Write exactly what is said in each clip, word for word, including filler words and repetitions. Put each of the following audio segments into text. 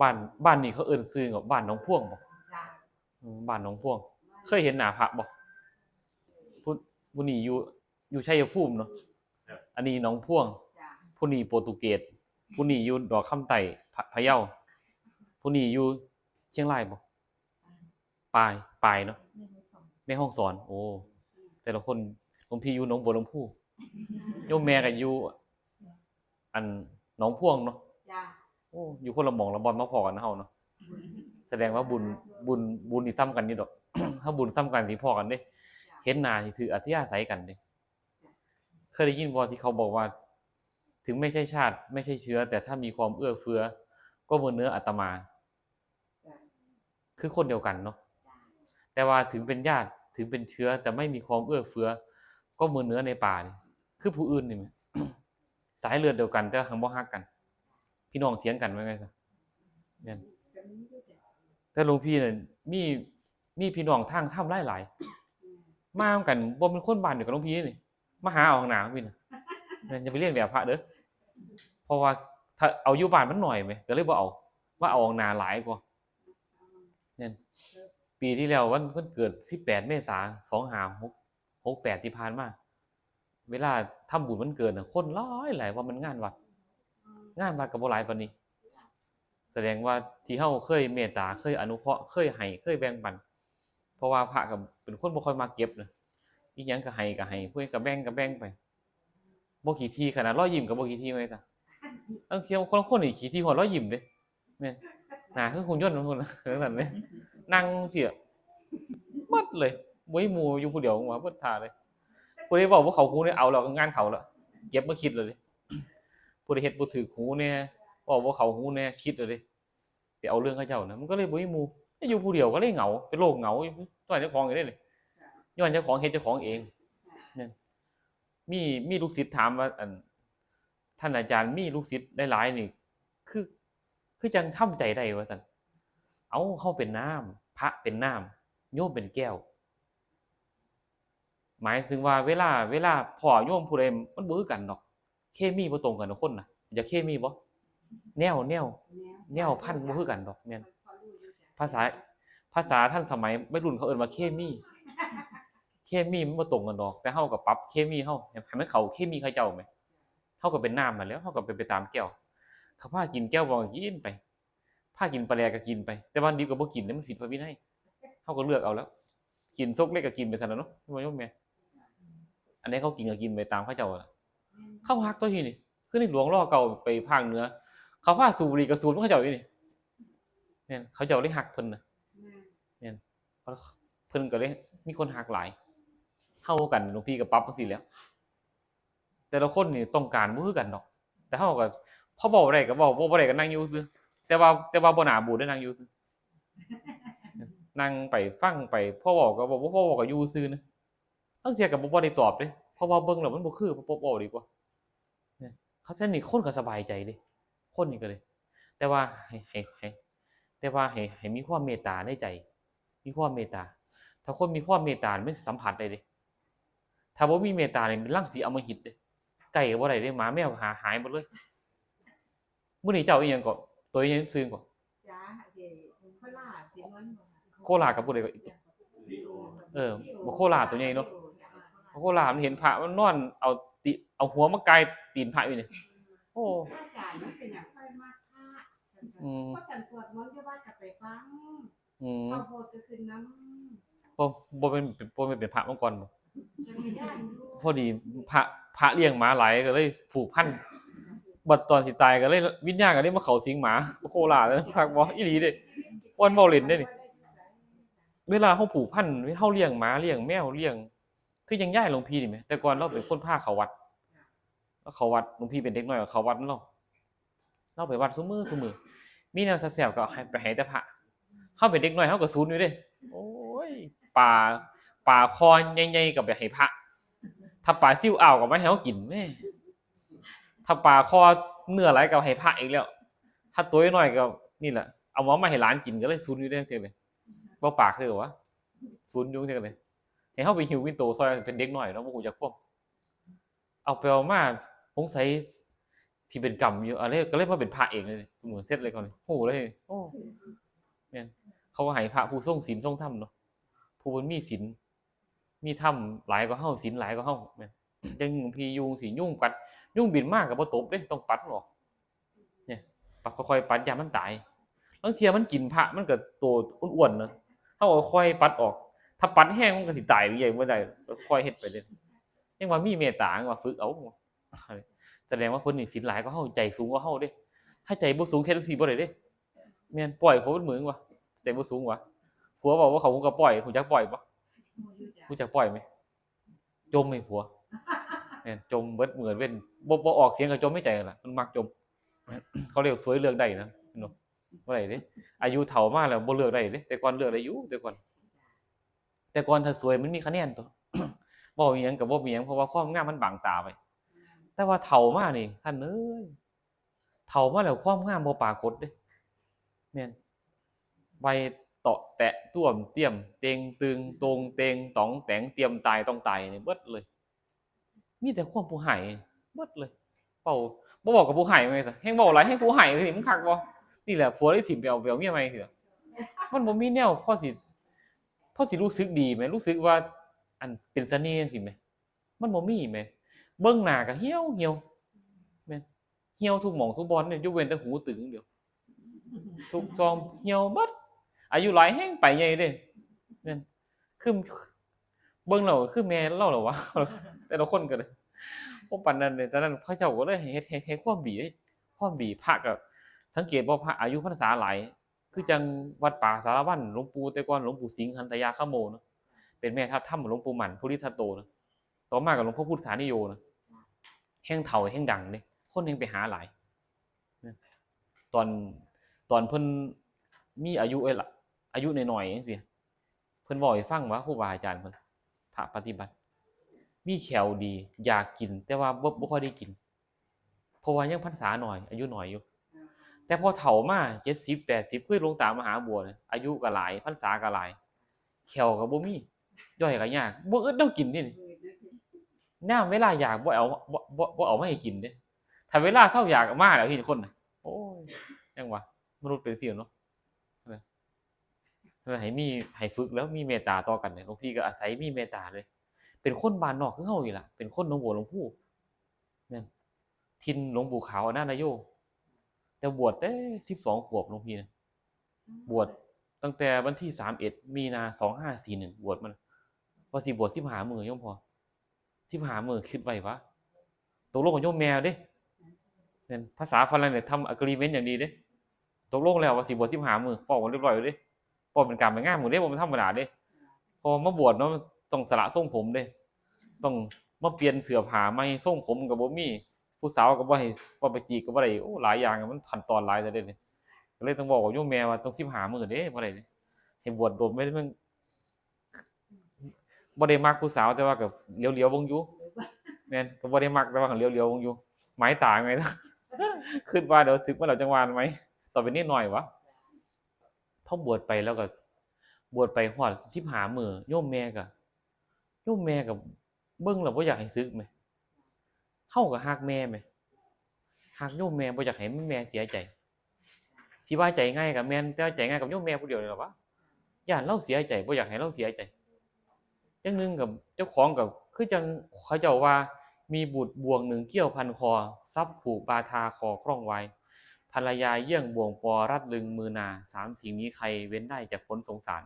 บ้าน บ้านนี้เขาเอิ้นชื่อว่าบ้านหนองพวงบ่? จ้ะ อืม บ้านหนองพวง เคยเห็นหน้าพระบ่? ผู้ ผู้นี้อยู่ อยู่ชัยภูมิเนาะ ครับ อันนี้หนองพวง จ้ะ ผู้นี้โปรตุเกส ผู้นี้อยู่ดอกคำใต้ พะ- พะเยา ผู้นี้อยู่เชียงรายบ่? ปาย ปายเนาะ แม่ฮ่องสอน แม่ฮ่องสอน โอ้ แต่ละคน หลวงพี่อยู่หนองบัวลำภู โยมแม่ก็อยู่ อันหนองพวงเนาะ จ้ะ โอ้ อยู่คนละหม่องละบ่อนมาพ้อกันเฮาเนาะ แสดงว่าบุญ บุญ บุญนี่ซ้ำกันอยู่ดอก ถ้าบุญซ้ำกันสิพ้อกันเด้ จ้ะ เห็นหน้าสิถืออัธยาศัยกันเด้ จ้ะ เคยได้ยินบ่ที่เขาบอกว่า ถึงไม่ใช่ชาติ ไม่ใช่เชื้อ แต่ถ้ามีความเอื้อเฟื้อ ก็เหมือนเนื้ออาตมา จ้ะ คือคนเดียวกันเนาะ จ้ะ แต่ว่าถึงเป็นญาติ ถึงเป็นเชื้อ แต่ไม่มีความเอื้อเฟื้อ ก็เหมือนเนื้อในป่านี่ คือผู้อื่นนี่แหม สายเลือดเดียวกัน แต่หังบ่ฮักกัน พี่น้องเถียงกันว่าไงซะ แม่น แต่หลวงพี่น่ะ มี มีพี่น้องทางธรรมหลายๆ มานำกัน บ่เป็นคนบ้านเดียวกับหลวงพี่นี่ มาหาเอาข้างหน้าพี่น่ะ แม่น อย่าไปเลียนแบบพระเด้อ เพราะว่าถ้าเอาอยู่บ้านมันน้อยแหม ก็เลยบ่เอา มาเอาข้างหน้าหลายกว่า เนี่ย ปีที่แล้ววัน วันเกิด สิบแปด เมษา สองห้าหก หกแปด ที่ผ่านมา เวลาทำบุญวันเกิดน่ะ คนหลายหลาย ว่ามันงานวัด งานวัดก็บ่หลายปานนี้ แสดงว่าที่เฮาเคยเมตตา เคยอนุเคราะห์ เคยให้ เคยแบ่งปัน เพราะว่าพระก็เป็นคนบ่ค่อยมักเก็บนะ อีหยังก็ให้ก็ให้ ผู้ใดก็แบ่งก็แบ่งไป บ่ขี้ถี่ขนาดรอยยิ้มก็บ่ขี้ถี่ไว้ซะ บางเทื่อคน คนนี่ขี้ถี่ฮอดรอยยิ้มเด้ แม่น หน้าคือหุ่นยนต์นั่นน่ะ จั่งซั้นเด้ นั่งจั่งซี้ หมดเลย บ่มีหมู่ อยู่ผู้เดียวว่าเบิดท่าเลย ผู้ใดเว้าบ่เข้าหูนี่เอาแล้ว งานเข้าแล้ว เก็บมาคิดแล้วเด้ ผู้ใดเฮ็ดบ่ถูกหูแน่ เว้าบ่เข้าหูแน่ คิดแล้วเด้ ไปเอาเรื่องเขาเจ้านะ มันก็เลยบ่มีหมู่ อยู่ผู้เดียวก็เลยเหงา เป็นโรคเหงา ย้อนเจ้าของเองเด้ ย้อนเจ้าของเฮ็ดเจ้าของเอง เนี่ย มี มีลูกศิษย์ถามว่า อัน ท่านอาจารย์มีลูกศิษย์หลายๆ นี่ คือ คือจั่งทำใจได้ว่าซั่น เอ้า เฮาเป็นน้ำ พระเป็นน้ำ โยมเป็นแก้ว หมายถึงว่าเวลา เวลาพ้อโยมผู้ใด มันบ่คือกันดอก เคมีบ่ตรงกันดอกคนน่ะ อยากเคมีบ่? แนว แนว แนวพันธุ์บ่คือกันดอก แม่น ภาษา ภาษาทันสมัยวัยรุ่นเขาเอิ้นว่าเคมี เคมีมันบ่ตรงกันดอก แต่เฮาก็ปรับเคมีเฮาให้ ให้มันเข้าเคมีเขาเจ้าแหม เฮาก็เป็นน้ำนั่นแหล้ว เฮาก็เป็นไปตามแก้ว เขาพากินแจ่วบองก็กินไป พากินปลาแดกก็กินไป แต่ว่าดิบก็บ่กินเด้ มันผิดพระวินัย เฮาก็เลือกเอาแล้ว กินซกเล็กก็กินไปซั่นล่ะเนาะ แม่นบ่โยมแม่? อันใดเขากินก็กินไปตามเขาเจ้าล่ะ เขาฮักตัวนี้นี่ คือในหลวงรอเก้าไปภาคเหนือ เขาพาสูบบุหรี่ก็สูบนำเขาเจ้าอยู่นี่ แม่น เขาเจ้าเลยฮักเพิ่นน่ะ แม่น เพิ่นก็เลยมีคนฮักหลาย เฮากัน หลวงพี่ก็ปรับจั่งซี้แหล้ว แต่ละคนนี่ต้องการบ่คือกันดอก แต่เฮาก็พอเว้าได้ก็เว้า เว้าบ่ได้ก็นั่งอยู่ซื่อ แต่ว่า แต่ว่าบ่หน้าบูดเด้ นั่งอยู่ซื่อ นั่งไปฟังไป พอเว้าก็เว้า บ่พอเว้าก็อยู่ซื่อนะ ลางเทื่อก็บ่ บ่ได้ตอบเด้ เพราะว่าเบิ่งแล้วมันบ่คือ บ่ บ่เว้าดีกว่า เนี่ย คันซั้นนี่คนก็สบายใจเด้ คนนี่ก็เลย แต่ว่าให้ ให้ ให้ แต่ว่าให้ ให้มีความเมตตาในใจ มีความเมตตา ถ้าคนมีความเมตตานี่มันสิสัมผัสได้เด้ ถ้าบ่มีเมตตานี่เป็นรังสีอำมหิตเด้ ใกล้ก็บ่ได้เด้ หมาแมวหาหายหมดเลย มื้อนี้เจ้าอีหยังเกาะ ตัวอีหยังซื่อเกาะ จ้า เดี๋ยวโคราชสินวลบ่คะ โคราชกับผู้ใดก็ เออ บ่โคราชตัวใหญ่เนาะ บ่โคราชมันเห็นพระมันนอนเอาติ เอาหัวมากายตีนพระอยู่นี่ โอ้ พระอาจารย์มันเป็นหยังค่อยมาพระ อืม พระอาจารย์สวดมนต์อยู่วัดก็ไปฟัง อืม ข้าวโพดก็ขึ้นน้ำ บ่ บ่เป็น บ่เป็น เป็นพระมาก่อนบ่ จักรยานอยู่ พอดีพระ พระเลี้ยงหมาหลายก็เลยผูกพัน บัดตอนสิตายก็เลย วิญญาณก็เลยมาเข้าสิงหมา โคราชแล้วคักบ่ อีหลีเด้ อ่อนเว้าเล่นเด้นี่ เวลาเฮาผูกพัน เฮาเลี้ยงหมา เลี้ยงแมว เลี้ยง คือจั่งยายหลวงพี่นี่แหม แต่ก่อนลาวเป็นคนพาเข้าวัด ลาวเข้าวัด หลวงพี่เป็นเด็กน้อยก็เข้าวัดนำลาว ลาวไปวัดซุมื้อซุมื้อ มีแนวแซ่บๆก็ให้ ไปให้แต่พระ เฮาเป็นเด็กน้อยเฮาก็สูนอยู่เด้ โอ้ย ปลา ปลาคอใหญ่ๆก็ไปให้พระ ถ้าปลาซิวอ่าวก็มาให้เฮากินแหม ถ้าปลาคอเนื้อหลายก็ให้พระอีกแล้ว ถ้าตัวน้อยก็นี่แหละ เอามา มาให้หลานกินก็เลยสูนอยู่เด้จั่งซี้ บ่ปากคือวะ สูนอยู่จั่งซี้ ให้เฮาไปหิ้วปิ่นโตซอย เป็นเด็กน้อยเนาะ บ่ฮู้จักความ เอาไปเอามา สงสัย ที่เป็นกรรมอยู่อะไรก็เลยมาเป็นพระเองเลย เหมือนเสร็จเลยเขาเนี่ยโอ้เลย โอ้เนี่ยเขาก็ให้พระผู้ทรงศีลทรงธรรมเนาะ ผู้มันมีศีลมีธรรมหลายกว่าเฮาศีลหลายกว่าเฮาเนี่ยยังพี่ยุงสิยุงกัด ยุงบินมากกับบ่ตบเด้ต้องปัดออก เนี่ยปัดค่อยๆปัดยามันตายบางเทียมันกินพระมันก็โตอ้วนๆเนาะเขาก็ค่อยปัดออก ถ้าปัดแห้งมันก็สิตายไปใหญ่เมื่อใดค่อยเฮ็ดไปเลยยังว่ามีเมตตายังว่าฝึกเอาแสดงว่าคนนี่ศีลหลายก็เฮาใจสูงกว่าเฮาเด้ถ้าใจบ่สูงแค่สี่บ่ได้เด้แม่นปล่อยเขาเป็นมือวะใจบ่สูงวะผัวบอกว่าเขาคงก็ปล่อยผมจักปล่อยปะผมจักปล่อยไหมจมให้ผัวแม่นจมเบิดเหมือนเว้นบ่บ่ออกเสียงก็จมไม่ใจกันละมันมักจม เขาเรียกสวยเลือกได้นะเนาะบ่ได้เด้อายุเฒ่ามาแล้วบ่เลือกได้เด้แต่ก่อนเลือกได้อยู่แต่ก่อนแต่ก่อนถ้าสวยมันมีคะแนนตัวบ่มีหยังกับบ่มีหยังเพราะว่าความงามมันบังตาไปแต่ว่าเฒ่ามานี่ท่านเอ้ยเฒ่ามาแล้วความงามบ่ปรากฏเด้แม่นไปเตาะแตะต้วมเตี้ยมเต็งตึงตรงเต็งตองแตงเตรียมตายต้องตายนี่เบิดเลย มีแต่ความผู้ให้เบิดเลยเว้าบ่บอกกับผู้ให้ไงซะแฮงเว้าหลายแฮงผู้ให้สิมันคักบ่นี่แหละผัวได้ถิ่มไปเอาไปเอาเมียใหม่เถอะมันบ่มีแนวพอสิพอสิรู้สึกดีไหมรู้สึกว่า อันเป็นเสน่ห์สิไหมมันบ่มีไหมเบิ่งหน้าก็เหี่ยวเหี่ยวแม่นเหี่ยวทุกหม่องทุกบอนเนี่ยยกเว้นแต่หูตึงเดียว ทุกซองเหี่ยวเบิดอายุหลายแฮงไปใหญ่เด้แม่นคือเบิ่งแล้วคือแม่เล่าแล้ววะแต่ละคนก็เลยพวกปันนั้นเนี่ยตอนนั้นพระเจ้าก็เลยให้เฮ็ดให้ให้ความดีความดีพระก็สังเกตว่าพระอายุพรรษาหลายคือจังวัดป่าสารวันหลวงปู่แต่ก่อนหลวงปู่สิงห์หันตยาคโมเนาะเป็นแม่ทัพถ้ำหลวงปู่หมันภูริทัตโตเนาะต่อมากับหลวงพ่อพุทธสานิโยเนาะแฮงเฒ่าแฮงดังเนี่ยคนแฮงไปหาหลาย ตอนตอนเพิ่นมีอายุเอ้ยล่ะอายุน้อยๆจังซี่เพิ่นเว้าให้ฟังว่าครูบาอาจารย์เพิ่นพระปฏิบัติ มีแขวดีอยากกินแต่ว่าบ่บ่ค่อยได้กิน เพราะว่ายังพรรษาน้อยอายุน้อยอยู่ แต่พอเฒ่ามาเจ็ดสิบแปดสิบคือหลวงตามหาบัวเนี่ยอายุก็หลายพรรษาก็หลาย แขวก็บ่มีย่อยก็ยากบ่อึดแนวกินนี่นี่ยามเวลาอยากบ่เอาบ่บ่บ่เอามาให้กินเด้ถ้าเวลาเซาอยากมาแล้วทีนี้คนน่ะโอ้ยยังวะมนุษย์เป็นจั่งซี้เนาะเออให้มีให้ฝึกแล้วมีเมตตาต่อกันเนี่ยหลวงพี่ก็อาศัยมีเมตตาเลย เป็นคนบ้านนอกคือเฮานี่ล่ะเป็นคนหนองบัวลำพูแม่นถิ่นหลวงปู่ขาวอนันทโยแต่บวชแต่สิบสองขวบหลวงพี่นะบวชตั้งแต่วันที่สามเอ็ดมีนาสองห้าสี่หนึ่งบวชมันว่าสิบวชสิบห้ามื้อโยมพ่อสิบห้ามื้อคิดไว้วะตกลงกับโยมแม่เด้แม่นภาษาฝรั่งเนี่ยทำ agreement อย่างดีเด้ตกลงแล้วว่าสิบวชสิบห้ามื้อเว้ากันเรียบร้อยอยู่เด้ เพราะเป็นการเป็นงานหมู่เด้บ่เป็นธรรมดาเด้พอมาบวชเนาะต้องสละทรงผมเด้ต้องมาเปลี่ยนเสื้อผ้าใหม่ทรงผมก็บ่มีผู้สาวก็บ่ให้บ่ไปจีบก็บ่ได้โอ้หลายอย่างมันขั้นตอนหลายแต่เด้นี่ก็เลยต้องบอกกับโยมแม่ว่าต้องสิบห้ามื้อเด้บ่ได้เด้ให้บวชโดนไม่ได้มันบ่ได้มักผู้สาวแต่ว่าก็เหลียวๆเบิ่งอยู่แม่นก็บ่ได้มักแต่ว่าก็เหลียวๆเบิ่งอยู่หมายตาไงคิดว่าเดี๋ยวสึกมาแล้วจังหวะไหมตอนเป็นนิดหน่อยวะ พอบวชไปแล้วก็บวชไปฮอดสิบห้ามื้อโยมแม่ก็โยมแม่ก็เบิ่งแล้วบ่อยากให้สึกแหมเฮาก็ฮักแม่แหมฮักโยมแม่บ่อยากให้แม่เสียใจสิว่าใจง่ายก็แม่นแต่ว่าใจง่ายกับโยมแม่ผู้เดียวนี่ล่ะวะย้านลาวเสียใจบ่อยากให้ลาวเสียใจ จั่งหนึ่งกับเจ้าของกับคือจั่งเขาเจ้าว่ามีบุตรบ่วงหนึ่งเกี้ยวพันคอทรัพย์ผูกบาทาคอคล้องไว้ภรรยาเยี่ยงบ่วงปอรัดลึงมือนาสามสิ่งนี้ใครเว้นได้จากพ้นสงสาร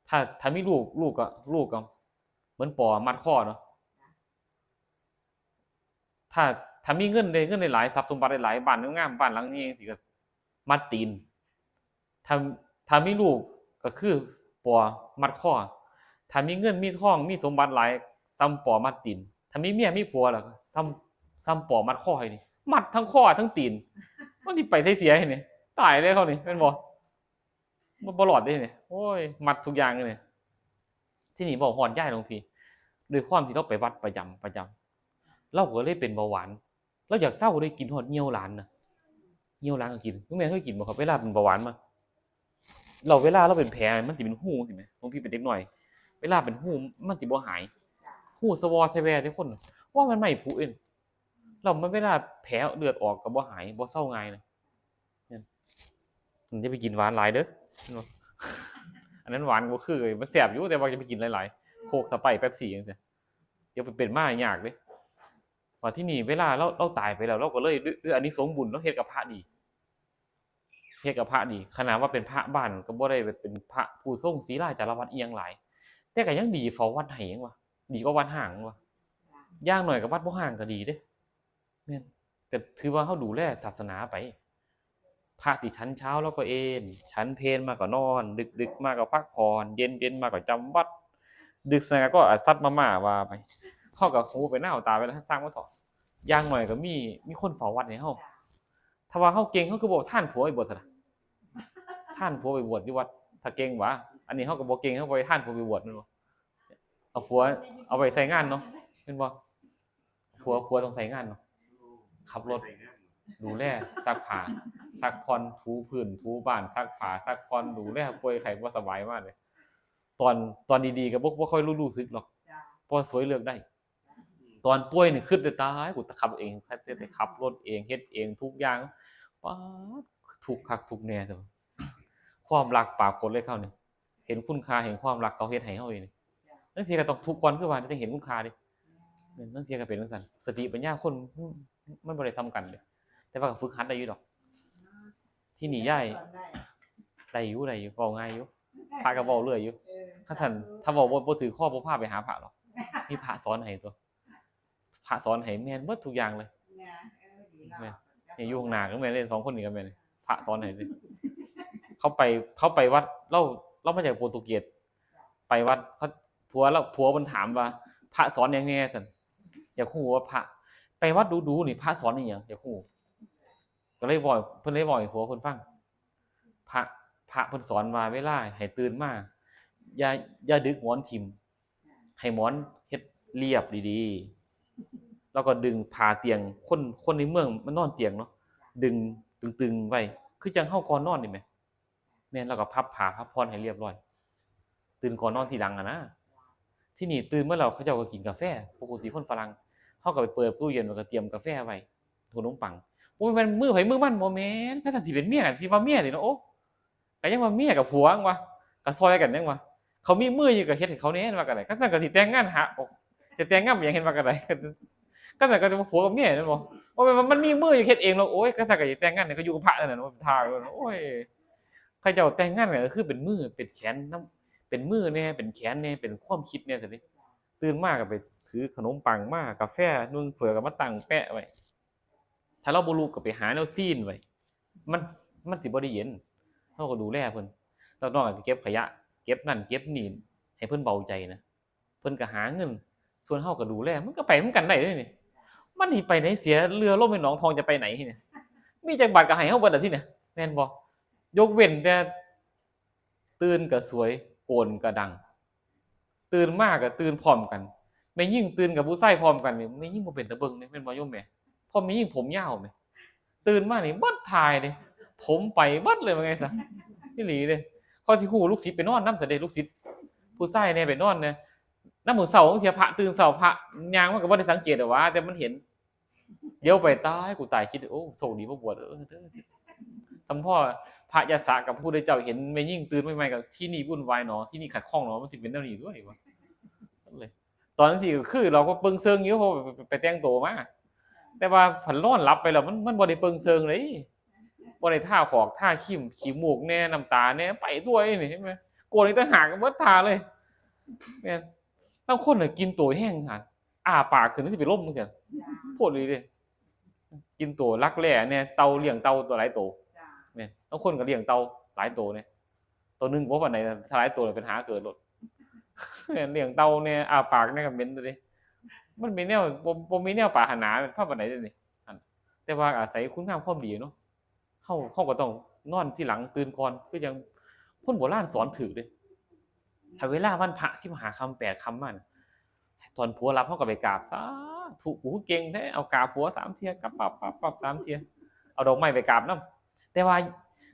ถ้าถ้ามีลูกลูกก็ลูกก็เหมือนปอมัดคอเนาะถ้าถ้ามีเงินได้เงินได้หลายทรัพย์สมบัติได้หลายบ้านงามบ้านหลังนี้สิก็มัดตีน ถ้าถ้ามีลูกก็คือปอมัดคอถ้ามีเงินมีทองมีสมบัติหลายซ้ำปอมัดตีนถ้ามีเมียมีผัวแล้วก็ซ้ำซ้ำปอมัดคอให้นี่มัดทั้งคอทั้งตีนมันสิไปไสเสียให้นี่ตายเลยเขานี่แม่นบ่บ่บ่รอดเด้นี่โอ้ยมัดทุกอย่างเลยนี่ที่นี่บอกฮอดยายหลวงพี่ด้วยความที่เราไปวัดประจำประจำเราก็เลยเป็นเบาหวาน เราอยากเซาได้กินฮอดเยี่ยวหลานนะเยี่ยวหลานก็กินลุงแม่เคยกินบ่ครับเวลาเป็นเบาหวานมาเราเวลาเราเป็นแผลมันสิเป็นฮูสิแหมหลวงพี่เป็นเด็กน้อย เวลาเป็นฮูมันสิบ่หายฮูสวอสแวทุกคนว่ามันไม่ผุเอง แล้วมันเวลาแผลเลือดออกก็บ่หาย บ่เซาง่ายนะ เนี่ย มันจะไปกินหวานหลายเด้อ อันนั้นหวานบ่คือ มันแซ่บอยู่ แต่ว่าจะไปกินหลายๆ โคก สไปร์ เป๊ปซี่จังซี้ เดี๋ยวไปเป็นมายากเด้ ว่าที่นี่เวลาเรา เราตายไปแล้ว เราก็เลยด้วย ด้วยอานิสงส์บุญ เราเฮ็ดกับพระดี เฮ็ดกับพระดี ขนาดว่าเป็นพระบ้านก็บ่ได้แบบเป็นพระผู้ทรงศีลาจารวัตรอีหยังหลาย แต่ก็ยังดีเฝ้าวัดให้หยังวะ ดีกว่าวัดฮ้างวะ อย่างน้อยก็วัดบ่ฮ้างก็ดีเด้ แม่น ก็ถือว่าเฮาดูแลศาสนาไป พระสิฉันเช้าแล้วก็เอน ฉันเพลมาก็นอน ดึกๆ มาก็พักผ่อน เย็นๆ มาก็จำวัด ดึกสงัดก็อาสัตมาม่าว่าไป เฮาก็หูไปหน้าหูตาไปแล้ว สร้างบ่ถอด อย่างน้อยก็มี มีคนเฝ้าวัดให้เฮา ถ้าว่าเฮาเก่ง เฮาคือบ่ท่านผัวไปบวชซะนะ ท่านผัวไปบวชอยู่วัด ถ้าเก่งหวา อันนี้เฮาก็บ่เก่ง เฮาก็ไปท่านผัวไปบวชแม่นบ่ เอาผัว เอาไปใช้งานเนาะ แม่นบ่ ผัว ผัวต้องใช้งานเนาะ ขับรถ ดูแล ซักผ้า ซักผ่อน ถูพื้น ถูบ้าน ซักผ้า ซักผ่อน ดูแลป่วยไข้บ่สบายมาเลย ตอน ตอนดีๆ ก็บ่ บ่ค่อยรู้ รู้สึกหรอก จ้ะ เพราะสวยเลือกได้ ตอนป่วยนี่คิดแต่ตาย กูขับเอง ขับรถเอง เฮ็ดเองทุกอย่าง ป๊าด ทุกข์คักทุกข์แน่เด้อ ความรักปรากฏเลยคราวนี้ เห็นคุณค่า เห็นความรักเขาเฮ็ดให้เฮานี่ จั่งซี้ก็ต้องทุกข์ก่อน คือว่าจั่งเห็นคุณค่าเด้ แม่น จั่งซี้ก็เป็นจั่งซั้น สติปัญญาคน มันบ่ได้ส่ำกันเด้ แต่ว่าก็ฝึกหัดได้อยู่ดอก ที่นี่ยาย ได้อยู่ ได้อยู่ เว้าง่ายอยู่ พระก็เว้าเรื่อยอยู่ เออ คันซั้น ถ้าเว้าบ่ บ่ถืกคอ บ่พาไปหาพระหรอก มีพระสอนให้ตั๊ว พระสอนให้แม่นเบิดทุกอย่างเลย นะ เออ ดีแล้ว แม่น เนี่ย อยู่ข้างหน้าก็แม่นเลย สองคนนี้ก็แม่นเลย พระสอนให้เลย เขาไป เขาไปวัด ลาว ลาวมาจากโปรตุเกส ไปวัด เขา ผัวลาว ผัวเพิ่นถามว่า พระสอนหยังแน่ ซั่น อยากฮู้ว่าพระ ไปวัดดูๆ นี่พระสอนอีหยัง อยากฮู้ ก็เลยเว้า เพิ่นเลยเว้าให้ผัวเพิ่นฟัง พระ พระเพิ่นสอนว่าเวลาให้ตื่นมา อย่า อย่าดึกหมอนถิ่ม ให้หมอนเฮ็ดเรียบดีๆ แล้วก็ดึงผ้าเตียง คน คนในเมืองมันนอนเตียงเนาะ ดึงตึงๆ ไว้ คือจั่งเฮาก่อนนอนนี่แหม แม่น แล้วก็พับผ้าพับผ่อนให้เรียบร้อย ตื่นก่อนนอนทีหลังอะนะ ที่นี่ตื่นมาแล้วเขาเจ้าก็กินกาแฟ ปกติคนฝรั่ง เฮาก็ไปเปิดตู้เย็นแล้วก็เตรียมกาแฟไว้ ขนมปัง บ่แม่นมื้อไผมื้อมัน บ่แม่น คันซั้นสิเป็นเมียกัน สิว่าเมียติเนาะ โอ้ ก็ยังว่าเมียกับผัวหยังวะ ก็ซ่อยกันหยังวะ เขามีมืออยู่ก็เฮ็ดให้เขาแหน่ว่าก็ได้ คันซั้นก็สิแต่งงานหา โอ้ สิแต่งงานหยังเฮ็ดว่าก็ได้ คันซั้นก็จะมาผัวกับเมียนั่นบ่ บ่แม่นว่ามันมีมืออยู่เฮ็ดเองหรอก โอ้ย คันซั้นก็สิแต่งงานให้เขาอยู่กับพระนั่นน่ะ มันท่า โอ้ย เขาเจ้าแต่งงานกันก็คือเป็นมือเป็นแขนนำ เป็นมือแหน่ เป็นแขนแหน่ เป็นความคิดแหน่ซั่นเด้ ตื่นมาก็ไปถือขนมปังมา กาแฟหนึ่งถ้วยก็มาตั้งแปะไว้ ถ้าลาวบ่ลุกก็ไปหาแนวซีนไว้ มัน มันสิบ่ได้เย็น เฮาก็ดูแลเพิ่น แล้วน้องก็เก็บขยะ เก็บนั่นเก็บนี่ ให้เพิ่นเบาใจนะ เพิ่นก็หาเงิน ส่วนเฮาก็ดูแล มันก็ไปนำกันได้เด้นี่ มันสิไปไหนเสีย เรือล่มในหนองทองจะไปไหนนี่ มีจักบาทก็ให้เฮาเบิดล่ะทีนี้ แม่นบ่ ยกเว้นแต่ ตื่นก็สวย โกนก็ดัง ตื่นมาก็ตื่นพร้อมกัน แม่ยิ่งตื่นกับผู้ชายพร้อมกันนี่ แม่ยิ่งบ่เป็นตาเบิ่งเด้ แม่นบ่โยมแม่ เพราะแม่ยิ่งผมยาวแหม ตื่นมานี่เบิดท่าเด้ ผมไปเบิดเลยว่าไงซะ อีหลีเด้ เขาสิฮู้ลูกศิษย์ไปนอนนำซะเด้ ลูกศิษย์ผู้ชายแหน่ไปนอนแหน่ นำมื้อเช้าบางเทื่อพระตื่นเช้า พระย่างมันก็บ่ได้สังเกตดอกหว่า แต่มันเห็น เดี๋ยวไปตาย กูตายคิด โอ้ โชคดีบ่บวช เออ เด้อ สำพ่อพระยาสะกับพระพุทธเจ้าเห็นแม่ยิ่งตื่นใหม่ๆ ก็ที่นี่วุ่นวายหนอ ที่นี่ขัดข้องหนอ มันสิเป็นแนวนี้ด้วยวะ เลย ตอนนั้นสิก็คือเราก็เปิงเซิงอยู่ เพราะไปแต่งตัวมา แต่ว่าผันนอนหลับไปแล้ว มัน มันบ่ได้เปิงเซิงเลย บ่ได้ทาขอกทาครีม ขี้มูกแหน่ น้ำตาแหน่ ไปด้วยนี่ เห็นไหม โกนอีกต่างหาก เบิดท่าเลย แม่น ลางคนน่ะกินตัวแฮงหั่น อ้าปากขึ้นสิเป็นลมจังซี้ โพดอีหลีเด้ กินตัวลักแร้แหน่ เต่า เลี้ยงเต่าตัวหลายตัว จ้า แม่น ลางคนก็เลี้ยงเต่าหลายตัวแหน่ ตัวหนึ่งบ่ปานใด ถ้าหลายตัวเป็นหาเกิดโลด แม่น เลี้ยงเต่าแหน่ อ้าปากแหน่ก็เหม็นเด้ มันมีแนว บ่ บ่มีแนวปรารถนาพาปานใดเด้นี่ อัน แต่ว่าอาศัยคุณงามความดีเนาะ เฮา เฮาก็ต้องนอนทีหลังตื่นก่อน คือจั่งคนโบราณสอนถูกเด้ ถ้าเวลาวันพระสิบห้าค่ำแปดค่ำมาน่ะ ตอนผัวหลับเฮาก็ไปกราบ สาธุ กูคือเก่งแท้ เอากราบผัวสามเทื่อ กับปับปับปับสามเทื่อ เอาดอกไม้ไปกราบนำ แต่ว่า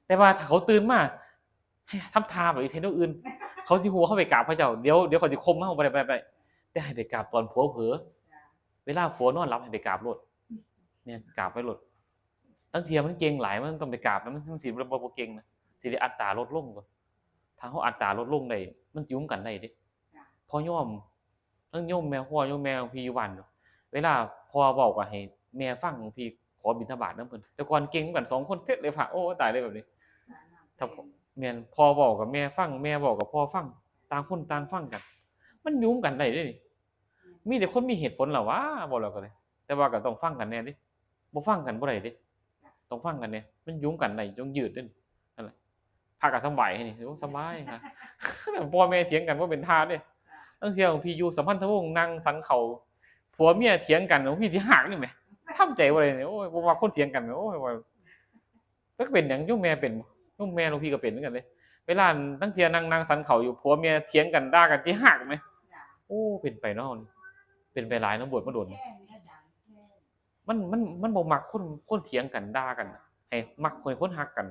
แต่ว่าถ้าเขาตื่นมา ให้ทำท่าไปเฮ็ดแนวอื่น เขาสิฮู้ว่าเฮาไปกราบเขาเจ้า เดี๋ยว เดี๋ยวเขาสิข่มเฮา บ่ได้ บ่ได้ บ่ได้ แต่ให้ไปกราบตอนผัวเผลอ เวลาผัวนอนหลับให้ไปกราบโลด ม่น กราบไว้โลด ลางเทื่อมันเก่งหลาย มันต้องไปกราบนะ มัน มันสิบ่ บ่เก่งนะ สิได้อัตตาลดลงก่อน ถ้าเฮาอัตตาลดลงได้ มันอยู่นำกันได้เด้ จ้ะ พอยอม ทั้งโยมแม่ พ่อโยมแม่หลวงพี่อยู่บ้านเนาะ เวลาพ่อเว้าก็ให้แม่ฟัง หลวงพี่ขอบิณฑบาตนำเพิ่น แต่ก่อนเก่งกันสองคนเสร็จเลยพระ โอ้ ตายเลยแบบนี้ ถ้าพ่อ แม่น พ่อเว้ากับแม่ฟัง แม่เว้ากับพ่อฟัง ต่างคนต่างฟังกัน มันอยู่นำกันได้เด้นี่ มีแต่คนมีเหตุผลล่ะวะ เว้าแล้วก็เลย แต่ว่าก็ต้องฟังกันแน่เด้ บ่ฟังกันบ่ได้เด้ ต้องฟังกันแน่ มันอยู่นำกันได้ ต้องยืดเด้ นั่นแหละ พากันสำบายนี่ โอ้ สบายฮะ พ่อแม่เถียงกันบ่เป็นท่าเด้ ลางเทื่อหลวงพี่อยู่สัมพันธวงศ์นั่งสันเขา ผัวเมียเถียงกัน หลวงพี่สิฮักนี่แหม ทำใจบ่ได้นี่ โอ้ย บ่ว่าคนเถียงกัน โอ้ย ว่า จักเป็นหยัง โยมแม่เป็นบ่ โยมแม่หลวงพี่ก็เป็นคือกันเด้ เวลาลางเทื่อนั่ง นั่งสันเขาอยู่ ผัวเมียเถียงกันด่ากันสิฮักแหม โอ้ เป็นไปเนาะ เป็นไปหลายเนาะ บวชมาโดน มัน มัน มันบ่มักคน คนเถียงกันด่ากัน ให้มักคน คนฮักกัน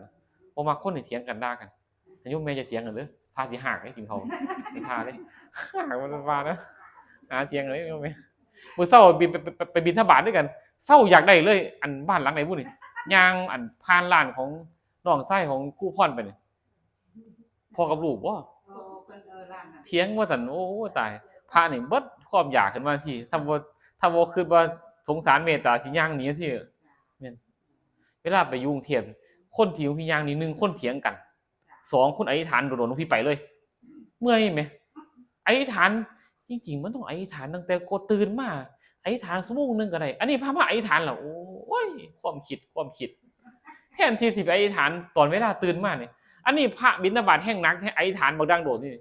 บ่มักคนให้เถียงกันด่ากัน โยมแม่จะเถียงกันเด้อ พระสิฮักให้กินเขาว เป็นท่าเด้ ฮักมันว่านะ หาเถียงเลยโยมแม่ มื้อเช้าบิณ ไป ไป ไป ไปบิณฑบาตด้วยกัน เช้าอยากได้เลย อันบ้านหลังไหนบุนี่ ย่างอันผ่านร้านของน้องชายของครูพรไปนี่ พ่อกับลูกบ่ โอ้ เพิ่น เออ ร้านนั้น เถียงว่าซั่น โอ้ ตาย พระนี่เบิดความอยากขึ้นมาที ถ้าบ่ ถ้าบ่คิดว่าสงสารเมตตาสิย่างหนีที แม่น เวลาไปอยู่กรุงเทพฯ คนที่หลวงพี่ย่างหนี หนึ่ง คนเถียงกัน สอง คนอธิษฐานโดดๆ หลวงพี่ไปเลย เมื่อยไหม อธิษฐาน จริงๆ มันต้องอธิษฐานตั้งแต่ก่อนตื่นมา อธิษฐานชั่วโมงหนึ่งก็ได้ อันนี้พามาอธิษฐานแล้ว โอ้ย ความคิด ความคิด แทนที่สิไปอธิษฐานตอนเวลาตื่นมาเนี่ย อันนี้พระบิณฑบาตแห้งหนัก ให้อธิษฐานบักดังโดดนี่